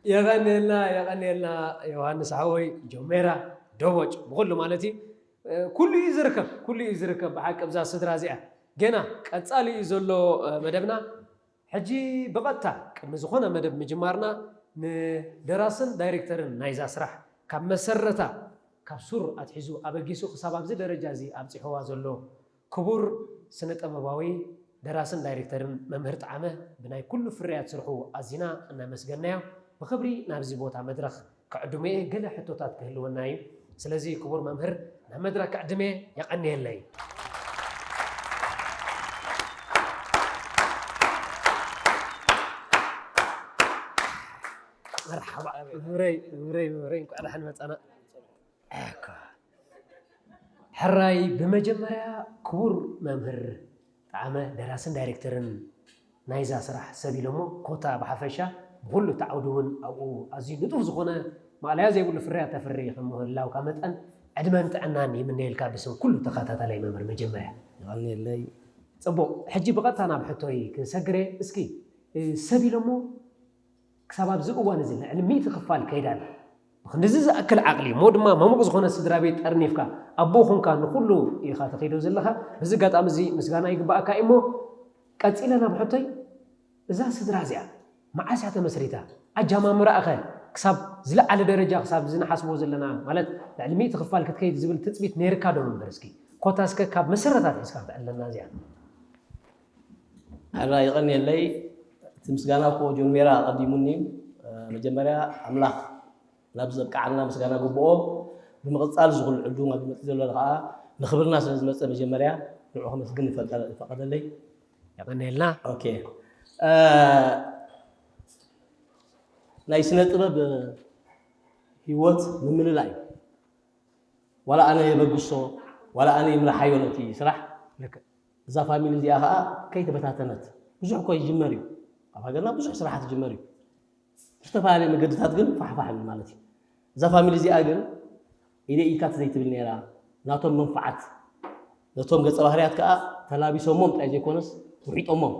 የቐንየልና የቐንየልና ዮሃንስ ሓወይ። ጆሜራ ደቦጭ ብኹሉ ማለት እዩ። ኩሉ እዩ ዝርከብ ኩሉ እዩ ዝርከብ ብሓቂ ኣብዛ ስድራ እዚኣ። ገና ቀፃሊ እዩ ዘሎ መደብና። ሕጂ ብቐጥታ ቅድሚ ዝኾነ መደብ ምጅማርና፣ ንደራስን ዳይሬክተርን ናይዛ ስራሕ ካብ መሰረታ ካብ ሱር ኣትሒዙ ኣበጊሱ ክሳብ ኣብዚ ደረጃ እዚ ኣብፂሕዋ ዘሎ ክቡር ስነ ጥበባዊ ደራስን ዳይሬክተርን መምህር ጠዓመ ብናይ ኩሉ ፍርያት ስርሑ ኣዚና እናመስገናዮ ብኽብሪ ናብዚ ቦታ መድረኽ ክዕድሞ እየ። ገለ ሕቶታት ክህልወና እዩ። ስለዚ ክቡር መምህር ናብ መድረኽ ክዕድም እየ። የቐንየለይ። መርሓባ መምህረይ መምህረይ መምህረይ እንኳዕ ደሓን መፃና። ሕራይ ብመጀመርያ ክቡር መምህር ጠዓመ ደራስን ዳይሬክተርን ናይዛ ስራሕ ሰብ ኢሎሞ ኮታ ብሓፈሻ ብኩሉ እቲ ዓውዲ እውን ኣብኡ ኣዝዩ ንጡፍ ዝኾነ ማእለያ ዘይብሉ ፍርያት ተፍሪ ከም ምህላውካ መጠን ዕድመን ጥዕናን ይምነየልካ ብስም ኩሉ ተኸታታላይ መምህር መጀመርያ። ይቐንየለይ። ፅቡቕ ሕጂ ብቐጥታ ናብ ሕቶይ ክሰግረ እስኪ ሰብ ኢሎሞ ክሳብ ኣብዚ እዋን እዚ ልዕሊ ሚእቲ ክፋል ከይዳ ኣላ። ብክንድዚ ዝኣክል ዓቕሊ እሞ ድማ መሙቕ ዝኾነ ስድራ ቤት ጠርኒፍካ ኣቦ ኹንካ ንኹሉ ኢኻ ተኸይዶ ዘለኻ። በዚ ኣጋጣሚ እዚ ምስጋና ይግባኣካ እዩ እሞ ቀፂለ ናብ ሕቶይ እዛ ስድራ እዚኣ መዓስ እያ ተመስሪታ? ኣጃማምራኣኸ ክሳብ ዝለዓለ ደረጃ ክሳብ እዚ ንሓስቦ ዘለና ማለት ልዕሊ ሚእቲ ክፋል ክትከይድ ዝብል ትፅቢት ነይርካ ዶ ነበር? እስኪ ኮታ እስከ ካብ መሰረታት ሒዝካ ክተዕለና እዚኣ። ሕራ ይቐንየለይ። እቲ ምስጋና እኮ ጆን ሜራ ኣቐዲሙኒ እዩ። መጀመርያ ኣምላኽ ናብ ዘብቅዓና ምስጋና ግብኦ። ብምቕፃል ዝኹሉ ዕዱም ኣብ ዝመፅእ ዘሎ ከዓ ንኽብርና ስለ ዝመፀ መጀመርያ ንዑ ከመስግን ይፈቀደለይ። የቐንየልና። ኦኬ። ናይ ስነ ጥበብ ህይወት ምምልላይ እዩ። ዋላ ኣነ የበግሶ ዋላ ኣነ ይምርሓዮ ነቲ ስራሕ። እዛ ፋሚሊ እዚኣ ከዓ ከይተበታተነት ብዙሕ እኮ ይጅመር እዩ። ኣብ ሃገርና ብዙሕ ስራሓት ይጅመር እዩ። ብዝተፈላለየ መገድታት ግን ፋሕፋሕ ይብል ማለት እዩ። እዛ ፋሚሊ እዚኣ ግን ኢደ ኢልካ ዘይትብል ነይራ። ናቶም መንፍዓት ነቶም ገፀ ባህርያት ከዓ ተላቢሶሞም ጥራይ ዘይኮነስ ውሒጦሞም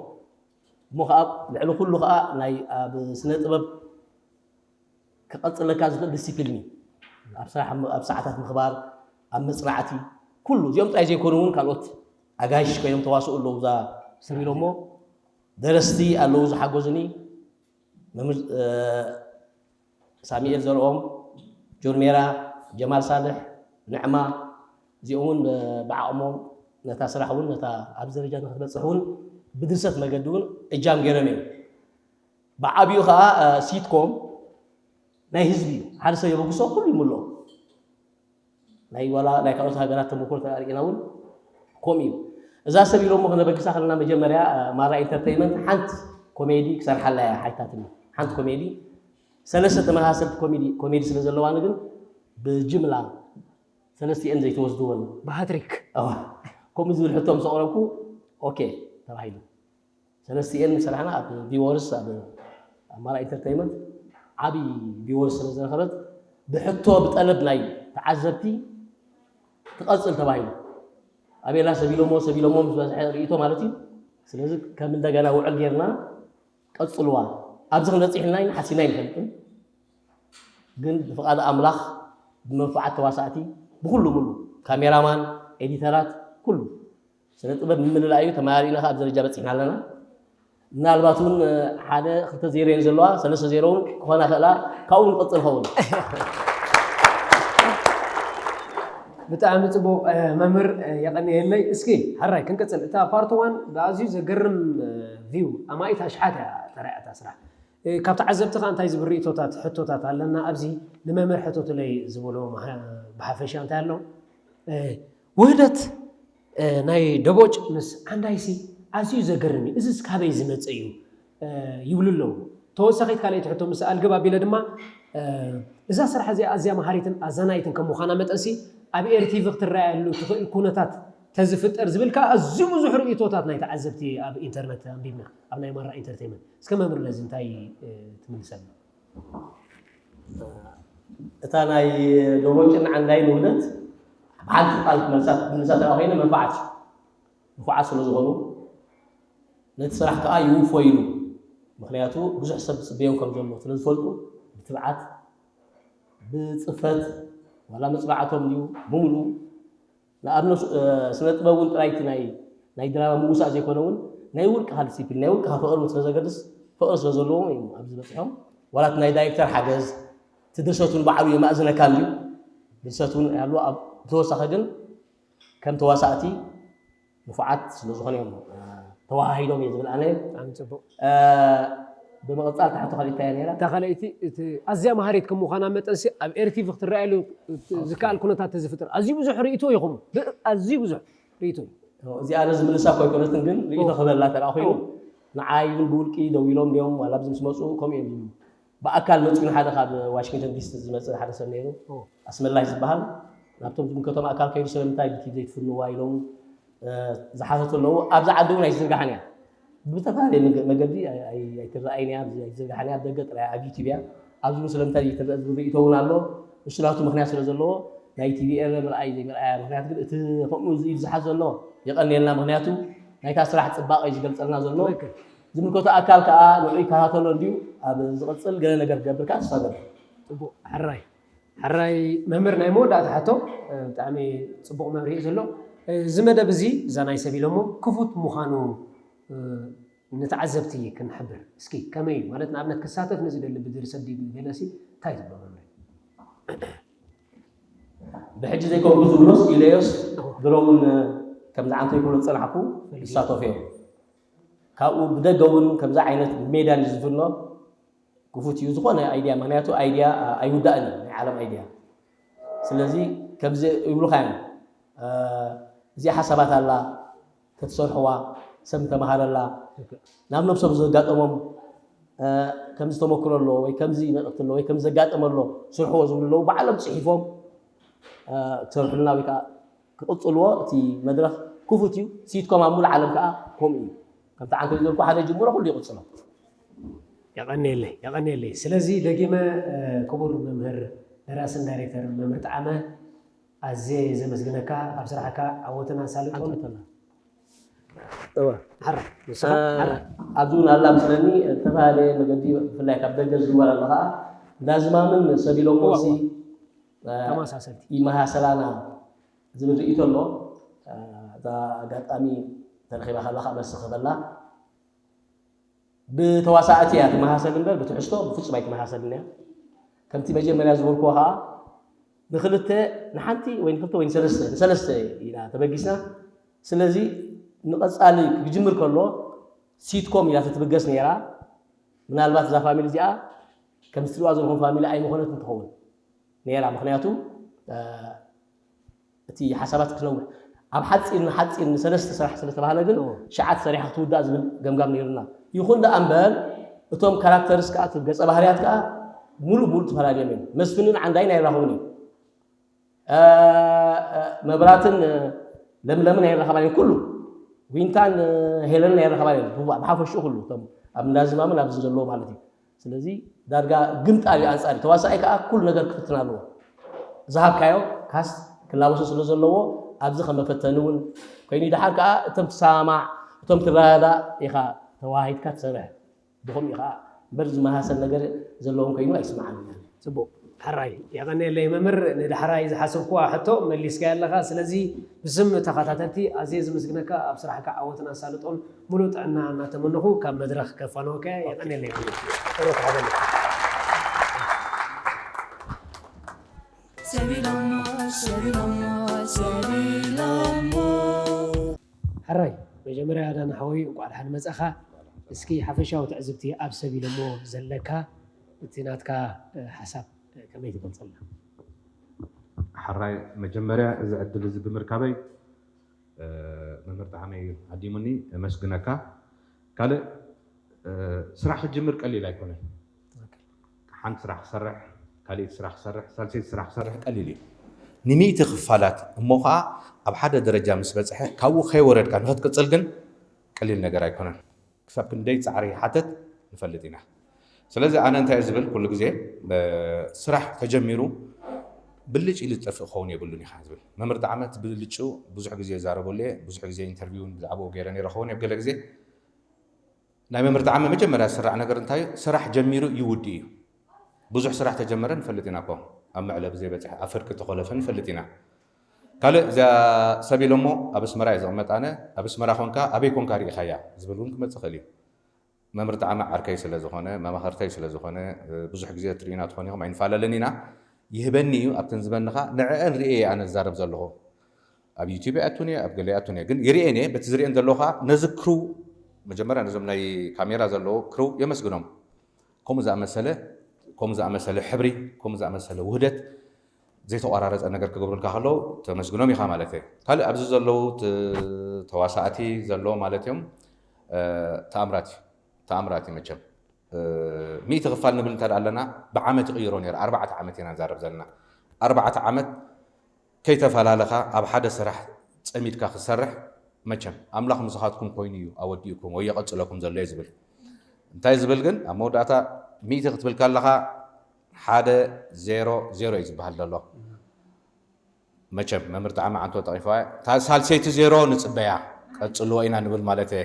እሞ ከዓ ልዕሊ ኩሉ ከዓ ናይ ኣብ ስነ ጥበብ ክቐፅለካ ዝኽእል ዲሲፕሊን እዩ። ኣብ ስራሕ ኣብ ሰዓታት ምኽባር፣ ኣብ መፅናዕቲ ኩሉ እዚኦም ጥራይ ዘይኮኑ እውን ካልኦት ኣጋይሽ ኮይኖም ተዋስኡ ኣለዉ እዛ ሰብ ኢሎሞ ደረስቲ ኣለዉ ዝሓገዙኒ መምህር ሳሚኤል ዘርኦም፣ ጆን ሜራ፣ ጀማል ሳልሕ፣ ንዕማ እዚኦም እውን ብዓቕሞም ነታ ስራሕ እውን ነታ ኣብዚ ደረጃ ንክትበፅሕ እውን ብድርሰት መገዲ እውን እጃም ገይሮም እዮም። ብዓብዩ ከዓ ሲትኮም ናይ ህዝቢ እዩ። ሓደ ሰብ የበግሶ ኩሉ ይምልኦ። ናይ ዋላ ናይ ካልኦት ሃገራት ተመክሮ ተሪእና እውን ከምኡ እዩ። እዛ ሰብ ኢሎሞ ክነበግሳ ከለና መጀመርያ ማራ ኢንተርቴይመንት ሓንቲ ኮሜዲ ክሰርሓላ እያ ሓይታትኒ። ሓንቲ ኮሜዲ ሰለስተ ተመሳሰልቲ ኮሜዲ ኮሜዲ ስለ ዘለዋኒ ግን ብጅምላ ሰለስቲኤን ዘይተወስድወን ብሃትሪክ ከምኡ ዝብል ሕቶ ምስ ኣቕረብኩ ኦኬ ተባሂሉ። ሰለስቲኤን ሰራሕና ኣብ ቪወርስ ኣብ ኣማራ ኢንተርቴይመንት ዓብዪ ቪወርስ ስለ ዝረኸበት ብሕቶ ብጠለብ ናይ ተዓዘብቲ ትቐፅል ተባሂሉ። ኣቤላ ሰብ ኢሎሞ ሰብ ኢሎሞ ምስ በዝሐ ርእይቶ ማለት እዩ። ስለዚ ከም እንደገና ውዕል ጌርና ቀፅልዋ ኣብዚ ክንበፅሕ ኢልና ኢና ሓሲብና ኣይንፈልጥን። ግን ብፍቓድ ኣምላኽ፣ ብመንፈዓት ተዋሳእቲ፣ ብኩሉ ሙሉ፣ ካሜራማን፣ ኤዲተራት፣ ኩሉ ስነ ጥበብ ምምልላእ እዩ። ተመላሊእና ከዓ ኣብዚ ደረጃ በፂሕና ኣለና። ምናልባት እውን ሓደ ክልተ ዜሮ እየን ዘለዋ፣ ሰለስተ ዜሮ እውን ክኾና ክእላ፣ ካብኡ ንቐፅል ኸውን። ብጣዕሚ ፅቡቕ መምህር፣ የቐንየለይ። እስኪ ሕራይ ክንቅፅል። እታ ፓርት ዋን ብኣዝዩ ዘገርም ቪው፣ ኣማኢት ኣሽሓት እያ ተራእያ እታ ስራሕ። ካብ ተዓዘብቲ ከ እንታይ ዝብል ርእይቶታት፣ ሕቶታት ኣለና ኣብዚ ንመምህር ሕተቱለይ ዝበሎ ብሓፈሻ እንታይ ኣሎ? ውህደት ናይ ደቦጭ ምስ ዓንዳይሲ ኣዝዩ ዘገርም እዩ። እዝስ ካበይ ዝመፀ እዩ ይብሉ ኣለዉ። ተወሳኺት ካልኣይቲ ሕቶ ምስ ኣልግብ ኣቢለ ድማ እዛ ስራሕ እዚኣ ኣዝያ መሃሪትን ኣዘናይትን ከም ምዃና መጠንሲ ኣብ ኤርቲቪ ክትረኣየሉ ትኽእል ኩነታት ተዝፍጠር ዝብል ከዓ ኣዝዩ ብዙሕ ርእይቶታት ናይ ተዓዘብቲ ኣብ ኢንተርነት ኣንቢብና ኣብ ናይ ማራ ኢንተርቴንመንት። እስከ መምህር ነዚ እንታይ ትምልሰልና? እታ ናይ ደቦጭን ዓንዳይን ውህደት ብሓንቲ ቃል ክመልሳ ክምልሳ ተራ ኮይነ መንፈዓት እዩ። ንፉዓት ስለ ዝኾኑ ነቲ ስራሕ ከዓ ይውፎ ኢሉ። ምክንያቱ ብዙሕ ሰብ ዝፅበዮም ከም ዘሎ ስለ ዝፈልጡ ብትብዓት ብፅፈት ዋላ መፅናዕቶም ድዩ ብምሉ ንኣብነት ስነ ጥበብ እውን ጥራይ እቲ ናይ ናይ ድራማ ምውሳእ ዘይኮነ እውን ናይ ውልቅኻ ዲሲፕሊን ናይ ውልቅኻ ፍቕሪ እውን ስለ ዘገድስ ፍቕሪ ስለ ዘለዎም እዮም ኣብዚ በፂሖም። ዋላ እቲ ናይ ዳይሬክተር ሓገዝ እቲ ድርሰት እውን ባዕሉ የማእዝነካ እዩ። ድርሰት እውን ያሉ ብተወሳኺ ግን ከም ተዋሳእቲ ንፉዓት ስለ ዝኾኑ እዮም ተዋሃሂዶም እየ ዝብል ኣነ። ብጣዕሚ ፅቡቅ። ብምቕፃል ታሕቲ ካልእታ እያ ነይራ። እታ ካልኣይቲ እቲ ኣዝያ መሃሪት ከም ምዃና መጠንሲ ኣብ ኤርቲቪ ክትረኣየሉ ዝከኣል ኩነታት ተዝፍጥር ኣዝዩ ብዙሕ ርእይቶ ይኹም ኣዝዩ ብዙሕ ርእይቶ እዩ። እዚኣ ኣነ ዝምልሳ እኮ ኣይኮነትን ግን ርእይቶ ክበላ ተራ ኮይኑ ንዓይ እውን ብውልቂ ደው ኢሎም ድዮም ዋላ ኣብዚ ምስ መፁ ከምኡ እዮም ዝብሉ። ብኣካል መፂኡ ንሓደ ካብ ዋሽንግተን ዲሲ ዝመፀ ሓደ ሰብ ነይሩ ኣስመላይ ዝበሃል ናብቶም ዝምልከቶም ኣካል ከይዱ ስለምንታይ ብቲቪ ዘይትፍንዋ ኢሎም ዝሓተቱ ኣለዉ። ኣብዚ ዓዲ እውን ኣይትዝርጋሕን እያ ብዝተፈላለየ መገዲ ኣይትረኣይን እያ ኣይትዝርጋሕን እያ ደገ ጥራይ ኣብ ዩቲብ እያ ኣብዚ እውን ስለምንታይ ዘይትረአ ዝብል ርእይቶ እውን ኣሎ። ንሱ ናቱ ምክንያት ስለ ዘለዎ ናይ ቲቪ ኤረ ምርኣይ ዘይምርኣያ ምክንያት ግን እቲ ከምኡ ኢሉ ዝሓዝ ዘሎ የቐንየልና ምክንያቱ ናይታ ስራሕ ፅባቐ እዩ ዝገልፀልና ዘሎ። ዝምልከቶ ኣካል ከዓ ንዑ ይከታተሎ እንድዩ ኣብ ዝቕፅል ገለ ነገር ክገብር ከዓ ተስፋ ገብር። ፅቡቕ ሕራይ ሕራይ መምህር ናይ መወዳእታ ሕቶ ብጣዕሚ ፅቡቕ መብርሂ ዘሎ እዚ መደብ እዚ እዛ ናይ ሰብ ኢሎሞ ክፉት ምዃኑ ንተዓዘብቲ ክንሕብር እስኪ ከመይ እዩ ማለት ንኣብነት ክሳተፍ ንዝደሊ ብድርሰት ድዩ ገለሲ እንታይ ትብሎ መምህር? ብሕጂ ዘይኮንኩ ዝብሎስ ኢለዮስ ድሮ እውን ከምዚ ዓንተ ይብሎ ዝፀናሕኩ ይሳተፉ እዮም። ካብኡ ብደገ እውን ከምዚ ዓይነት ሜዳ ዝፍኖ ክፉት እዩ ዝኾነ ኣይድያ ምክንያቱ ኣይድያ ኣይውዳእን እዩ ናይ ዓለም ኣይድያ ስለዚ ከምዚ ይብሉካ እዮም እዚኣ ሓሳባት ኣላ ተትሰርሕዋ ሰብ ምተምሃረላ ናብ ነብሶም ዘጋጠሞም ከምዚ ተመክሮ ኣሎ ወይ ከምዚ መልእክቲ ኣሎ ወይ ከምዚ ዘጋጠመ ኣሎ ስርሕዎ ዝብሉ ኣለዉ ባዕሎም ፅሒፎም ክሰርሑልና ወይ ከዓ ክቕፅልዎ እቲ መድረኽ ክፉት እዩ። ሲትኮም ኣብ ሙሉእ ዓለም ከዓ ከምኡ እዩ። ከምቲ ዓንተቢ ዝበልኩ ሓደ ጅምሮ ኩሉ ይቕፅሎ። የቐንየለይ የቐንየለይ። ስለዚ ደጊመ ክቡር መምህር ደራስን ዳይሬክተርን መምህር ጠዓመ ኣዝየ ዘመስግነካ ኣብ ስራሕካ ዓወትን ኣሳልጦን። ኣብዚ እውን ኣላ ምስለኒ ዝተፈላለየ መገዲ ብፍላይ ካብ ደገ ዝግበር ኣሎ ከዓ እንዳዝማምን ሰብ ኢሎሞ ተመሳሰልቲ ይመሳሰላና ዝብል ርእይቶ ኣሎ። እዛ ኣጋጣሚ ተረኺባ ከላ ከዓ መልሲ ክህበላ ብተዋሳእቲ እያ ትመሳሰል እምበር ብትሕዝቶ ብፍፁም ኣይትመሳሰልን እያ። ከምቲ መጀመርያ ዝበልክዎ ከዓ ንክልተ ንሓንቲ ወይ ንክልተ ወይ ንሰለስተ ንሰለስተ ኢና ተበጊስና። ስለዚ ንቐፃሊ ክጅምር ከሎ ሲትኮም ኢላ ተትብገስ ነይራ። ምናልባት እዛ ፋሚሊ እዚኣ ከምዚ ትሪእዋ ዘለኹም ፋሚሊ ኣይምኾነትን ትኸውን ነይራ። ምክንያቱ እቲ ሓሳባት ክነውሕ ኣብ ሓፂር ንሓፂር ንሰለስተ ስራሕ ስለተባህለ ግን ሸዓት ሰሪሓ ክትውዳእ ዝብል ገምጋም ነይሩና። ይኹን ደኣ እምበር እቶም ካራክተርስ ከዓ እቲ ገፀ ባህርያት ከዓ ሙሉእ ብሙሉእ ተፈላለዮም እዮም። መስፍንን ዓንዳይን ኣይራኸቡን እዮም። መብራትን ለምለምን ኣይራኸባን እዮም። ኩሉ ዊንታን ሄለንን ኣይራኸባን እዮም። ብሓፈሽኡ ኩሉ እቶም ኣብ እንዳዝማምን ኣብዚ ዘለዎ ማለት እዩ። ስለዚ ዳርጋ ግምጣል እዩ ኣንፃር እዩ። ተዋሳኣይ ከዓ ኩሉ ነገር ክፍትን ኣለዎ። ዝሃብካዮ ካስት ክላበሶ ስለ ዘለዎ ኣብዚ ከም መፈተኒ እውን ኮይኑ ደሓር ከዓ እቶም ትሰማማዕ እቶም ትረዳዳእ ኢኻ ተዋሂድካ ትሰርሕ። ብኸምኡ ከዓ እምበር ዝመሳሰል ነገር ዘለዎም ኮይኑ ኣይስምዓንን። ጽቡቕ። ሕራይ የቐንየለይ መምህር፣ ንዳሕራይ ዝሓሰብኩዋ ሕቶ መሊስካያ ኣለኻ። ስለዚ ብስም ተኸታተልቲ ኣዝየ ዝምስግነካ፣ ኣብ ስራሕካ ዓወትን ኣሳልጦን ሙሉእ ጥዕና እናተመነኹ ካብ መድረኽ ከፋንወካ እየ። የቐንየለይ መምህር። ጥሩ ተኸተል። ሰቢሎሞ፣ ሰቢሎሞ፣ ሰቢሎሞ። ሕራይ መጀመርያ ዳና ሓወይ እንቋዕ ደሓን መጻኻ። እስኪ ሓፈሻዊ ትዕዝብቲ ኣብ ሰቢሎሞ ዘለካ እቲ ናትካ ሓሳብ ከመይ ትገልጸልና? ሕራይ መጀመርያ እዚ ዕድል እዚ ብምርካበይ መምህር ጣዕመይ ሃዲሙኒ እመስግነካ። ካልእ ስራሕ ክትጅምር ቀሊል ኣይኮነን። ሓንቲ ስራሕ ክሰርሕ፣ ካልኣይቲ ስራሕ ክሰርሕ፣ ሳልሰይቲ ስራሕ ክሰርሕ ቀሊል እዩ። ንሚእቲ ክፋላት እሞ ከዓ ኣብ ሓደ ደረጃ ምስ በፅሐ ካብኡ ከይወረድካ ንክትቅፅል ግን ቀሊል ነገር ኣይኮነን። ክሳብ ክንደይ ፃዕሪ ይሓተት ንፈልጥ ኢና። ስለዚ ኣነ እንታይ ዝብል ኩሉ ግዜ ስራሕ ተጀሚሩ ብልጭ ኢሉ ዝጠፍእ ክኸውን የብሉን ኢኻ ዝብል መምህር ጣዕመ እቲ ብልጭ ብዙሕ ግዜ ይዛረበሉ እየ፣ ብዙሕ ግዜ ኢንተርቪው እውን ብዛዕባኡ ገይረ ነይረ ክኸውን እየ ገለ ግዜ ናይ መምህር ጣዕመ መጀመርያ ዝስራዕ ነገር እንታይ እዩ? ስራሕ ጀሚሩ ይውድእ እዩ። ብዙሕ ስራሕ ተጀመረ ንፈልጥ ኢና እኮ ኣብ መዕለቢ ዘይበፅሐ ኣብ ፍርቂ ተኾለፈ ንፈልጥ ኢና። ካልእ እዚኣ ሰብ ኢሎሞ ኣብ ኣስመራ እየ ዝቕመጥ ኣነ ኣብ ኣስመራ ኮንካ ኣበይ ኮንካ ርኢኻያ ዝብል እውን ክመፅእ ይኽእል እዩ። መምህር ጣዕመ ዓርከይ ስለ ዝኾነ መማኸርተይ ስለ ዝኾነ ብዙሕ ግዜ ትርእዩና ትኾኑ ኢኹም ኣይንፈላለን ኢና። ይህበኒ እዩ ኣብተን ዝበንኻ ንዕአን ርእየ ኣነ ዝዛረብ ዘለኹ ኣብ ዩቲብ ኣይኣቱን እየ ኣብ ገለ ኣይኣቱን እየ ግን ይርእየን እየ በቲ ዝርእየን ዘለኹ ከዓ ነዚ ክሩ መጀመርያ ነዞም ናይ ካሜራ ዘለዉ ክሩ የመስግኖም ከምኡ ዝኣመሰለ ከምኡ ዝኣመሰለ ሕብሪ ከምኡ ዝኣመሰለ ውህደት ዘይተቋራረፀ ነገር ክገብሩልካ ከለዉ ተመስግኖም ኢኻ ማለት እየ ካልእ ኣብዚ ዘለዉ ተዋሳእቲ ዘሎ ማለት እዮም ተኣምራት እዩ ተኣምራት እዩ መቸም ሚእቲ ክፋል ንብል እንተ ኣለና ብዓመት ይቕይሮ ነይሩ ኣርባዕተ ዓመት ኢና ንዛረብ ዘለና ኣርባዕተ ዓመት ከይተፈላለኻ ኣብ ሓደ ስራሕ ፀሚድካ ክትሰርሕ መቸም ኣምላኽ ምሳኻትኩም ኮይኑ እዩ ኣወዲእኩም ወይ የቐፅለኩም ዘሎ እዩ ዝብል እንታይ ዝብል ግን ኣብ መወዳእታ ሚእቲ ክትብል ከለኻ ሓደ ዜሮ ዜሮ እዩ ዝበሃል ዘሎ መቸም መምህር ጣዕመ ዓንቶ ጠቒፍዋ እያ እታ ሳልሰይቲ ዜሮ ንፅበያ ቀፅልዎ ኢና ንብል ማለት እየ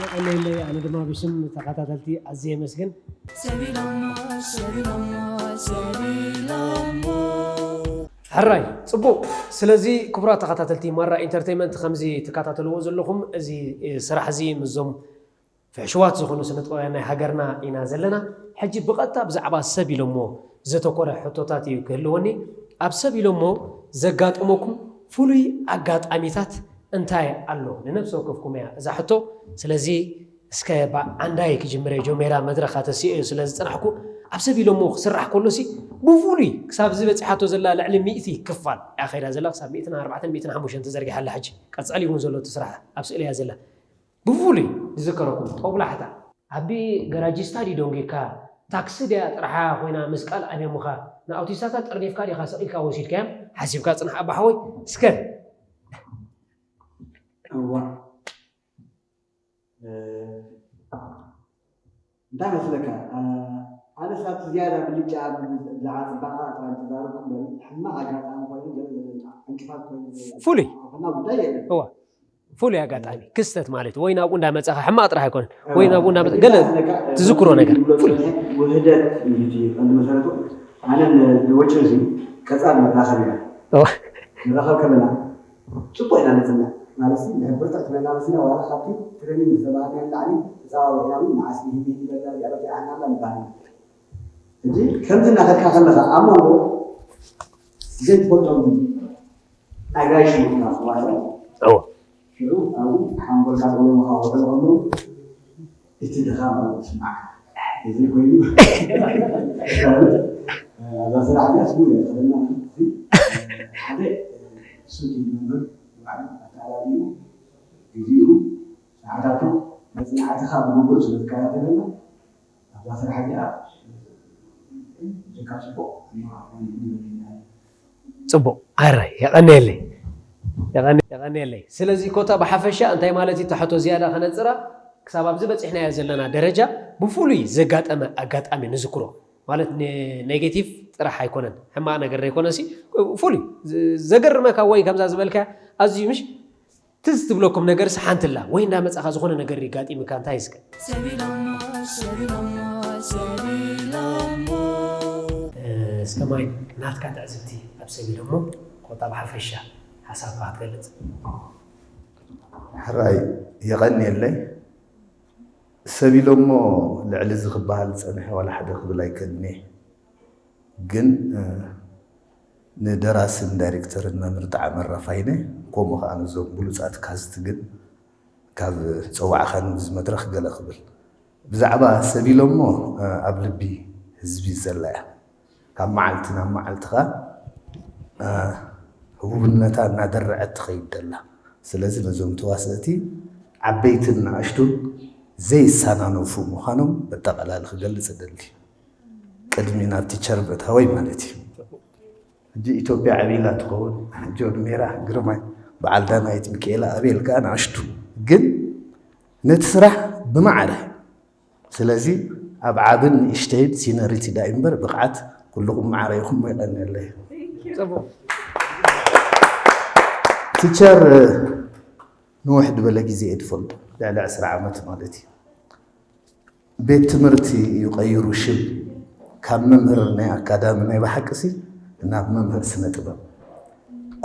የቐንየለይ ኣነ ድማ ብሽም ተኸታተልቲ ኣዝየ የመስግን ሰቢሎሞ ሰቢሎሞ ሰቢሎሞ ሕራይ ፅቡቕ ስለዚ ክቡራት ተኸታተልቲ ማራ ኢንተርቴይመንት ከምዚ ትከታተልዎ ዘለኹም እዚ ስራሕ እዚ ምስዞም ፍሕሽዋት ዝኾኑ ስነጥበባውያን ናይ ሃገርና ኢና ዘለና። ሕጂ ብቐጥታ ብዛዕባ ሰብ ኢሎሞ ዘተኮረ ሕቶታት እዩ ክህልወኒ። ኣብ ሰብ ኢሎሞ ዘጋጠመኩም ፍሉይ ኣጋጣሚታት እንታይ ኣሎ? ንነብሲ ወከፍኩም እያ እዛ ሕቶ። ስለዚ እስከ ብዓንዳይ ክጅምር እየ። ጆሜራ መድረኻ ተሲኦ እዩ ስለ ዝጸናሕኩ ኣብ ሰብ ኢሎሞ ክስራሕ ከሎ ሲ ብፍሉይ ክሳብ እዚ በጺሓቶ ዘላ ልዕሊ ሚእቲ ክፋል እያ ከይዳ ዘላ። ክሳብ ሚእትን ኣርባዕተን ሚእትን ሓሙሽተን ተዘርጊሓ ኣላ ሕጂ። ቀጸሊ እውን ዘሎ እቲ ስራሕ ኣብ ስእሊ እያ ዘላ። ብፍሉይ ዝዝከረኩም ጦብላሕታ ኣቢ ገራጂስታ ድዩ ደንጒካ ታክሲ ድያ ጥርሓ ኮይና ምስ ቃል ኣብዮምኻ ንኣውቲስታታት ጠርኒፍካ ዲኻ ሰቒልካ ወሲድካዮም ሓሲብካ ጽናሕ ኣባ ሓወይ እስከ እዋ እንታይ መስለካ ኣነስ ኣብቲ ዝያዳ ብልጫ ብዛዕባ ፅባቐ ጥራይ ተዛረብኩ እምበር ሕማቕ ኣጋጣሚ ኮይኑ ገለ ዕንቅፋት ኮይኑ ፍሉይ ኣኹና ጉዳይ የለን እዋ ፍሉይ ኣጋጣሚ ክስተት ማለት ወይ ናብኡ እንዳመፀኻ ሕማቕ ጥራሕ ኣይኮነን ወይ ናብኡ እንዳመፀ ገለ ትዝክሮ ነገር ፍሉይ ውህደት እዩ እቲ ቀንዲ መሰረቱ ኣነ ንወጭ እዚ ቀፃል መራኸብ ኢና እዋ ንራኸብ ከለና ፅቡቅ ኢና ንፅናዕ ማለት ሲ ንሕብርታ ትበና መሲና ዋላ ካብቲ ትሬኒንግ ዝተባሃልና ንላዕሊ ተፃባቢዕና እውን ንዓስ ይህብ ይበላ እዚኣ በቲዓና ኣላ ንባህልና ሕጂ ከምዚ እናኸድካ ከለኻ ኣብ መንጎ ዘይትፈልጦም ኣጋይሽ ምዃና ማለት እዎ ሽዑ ኣብኡ ሓንጎልካ ተወይሞኻ ውዕል ከሎ እቲ ድኻ ማለት ስማዕ እዚ ኮይኑ ኣብዛ ስራሕ እዚኣ ስሙ እየ ተኸደና ሓደ ሱት መምህር ባዕሉ ኣተዓላሊኡ ግዜኡ ሰዓታቱ መፅናዕትኻ ብግቡእ ስለ ዝከታተለና ኣብዛ ስራሕ እዚኣ ጀካ ፅቡቕ ፅቡቕ ኣረ የቐንየለይ የቐንየለይ ስለዚ ኮታ ብሓፈሻ እንታይ ማለት እዩ ተሕቶ ዝያዳ ከነፅራ ክሳብ ኣብዚ በፂሕናዮ ዘለና ደረጃ ብፍሉይ ዘጋጠመ ኣጋጣሚ ንዝክሮ ማለት ኔጌቲቭ ጥራሕ ኣይኮነን ሕማቕ ነገር ዘይኮነ ሲ ፍሉይ ዘገርመካ ወይ ከምዛ ዝበልካ ኣዝዩ ምሽ ትዝ ትብለኩም ነገርስ ሓንቲ ኣላ ወይ እንዳመጻኻ ዝኾነ ነገር የጋጢምካ እንታይ እስከ? እስከ ማይ ናትካ ትዕዝብቲ ኣብ ሰብ ኢሎሞ ኮታ ብሓፈሻ ሓሳብካ ክትገልጽ። ሕራይ የቐንየለይ። ሰብ ኢሎሞ ልዕሊ እዚ ክበሃል ዝጸንሐ ዋላ ሓደ ክብል ኣይክእልን እየ። ግን ንደራስን ዳይሬክተርን መምህር ጣዕመ ኣራፋይነ ከምኡ ከዓ ነዞም ብሉፃት ካስት ግን ካብ ፀዋዕኻኒ ብዚ መድረኽ ገለ ክብል ብዛዕባ ሰብ ኢሎሞ ኣብ ልቢ ህዝቢ ዘላ እያ። ካብ መዓልቲ ናብ መዓልቲ ከዓ ህቡብነታ እናደረዐት ትኸይድ ደላ። ስለዚ ነዞም ተዋሰእቲ ዓበይትን ንኣሽቱን ዘይሰናነፉ ምዃኖም በጠቓላሊ ክገልፅ እደሊ። ቅድሚ ናብ ቲቸር ምእታወይ ማለት እዩ። ሕጂ ኢትዮጵያ ዓብይላ ትኸውን ጆን ሜራ ግርማይ በዓል ዳናይት ሚካኤላ ኣቤል ከዓ ንኣሽቱ ግን ነቲ ስራሕ ብማዕረ ስለዚ ኣብ ዓብን ንእሽተይን ሲነሪቲ ዳይ እምበር ብቕዓት ኩልኹም ማዕረ ኢኹም ይቐንየለይ። ቲቸር ንውሕ ዝበለ ግዜ እየ ዝፈልጦ ልዕሊ ዕስራ ዓመት ማለት እዩ። ቤት ትምህርቲ እዩ ቀይሩ ሽም ካብ መምህር ናይ ኣካዳሚ ናይ ብሓቂ ሲ ናብ መምህር ስነ ጥበብ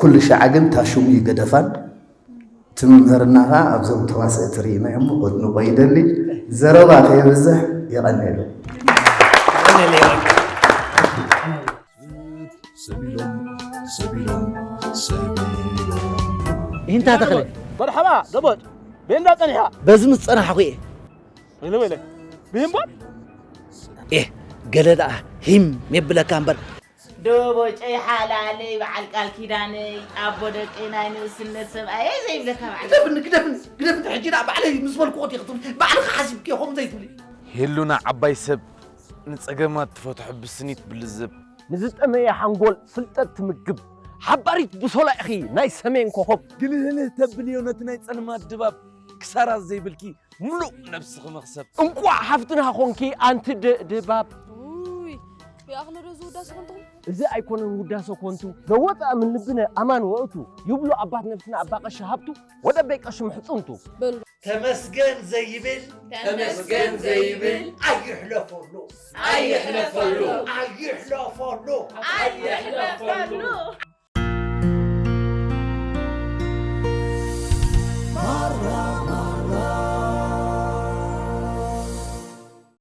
ኩሉ ሻዓ ግን ታሽሙ ይገደፋን እቲ መምህርና ከዓ ኣብዞም ተዋስእቲ ርኢናዮ እሞ ከድንቆ ይደሊ። ዘረባ ከየብዝሕ የቐንየሉ። ይህንታ ተኽለ መርሓባ ደቦጭ ቤንዳ ጸኒሓ በዚ ምስ ጸናሕኹ እየ ወይለ ወይለ ብሂምቦል ኤህ ገለ ደኣ ሂም የብለካ እምበር ዶቦጨይ ሓላለይ በዓል ቃል ኪዳነይ ኣቦ ደቀይ ናይ ንእስነት ሰብኣየይ ዘይብለካ በዓል ግደፍኒ ግደፍኒ ግደፍኒ ሕጂ ደኣ ባዕለይ ምስ በልክዎ ዲኺ ትብሊ ባዕልኺ ሓሲብክዮ ከምኡ ዘይትብሊ ሄሉና ዓባይ ሰብ ንጸገማት ትፈትሖ ብስኒት ብልዝብ ንዝጠመየ ሓንጎል ፍልጠት ትምግብ ሓባሪት ብሶላ ኢኺ ናይ ሰሜን ኮኾብ ግልህልህ ተብልዮ ነቲ ናይ ጸልማት ድባብ ክሳራ ዘይብልኪ ምሉእ ነብስኺ መኽሰብ። እንቋዕ ሃፍትና ኾንኪ ኣንቲ ድባብ። ውይ ብኣኽለ ዶ ዝውዳሰ ኾንትኹም? እዚ ኣይኮነን ውዳሰ ኮንቱ ዘወፅኣ ምን ልብነ ኣማን ወእቱ ይብሉ ኣባት ነብስና ኣባ ቀሺ ሃብቱ ወደ ቤት ቀሺ ምሕፅንቱ። በሉ ተመስገን ዘይብል ተመስገን ዘይብል ኣይሕለፈሉ ኣይሕለፈሉ ኣይሕለፈሉ ኣይሕለፈሉ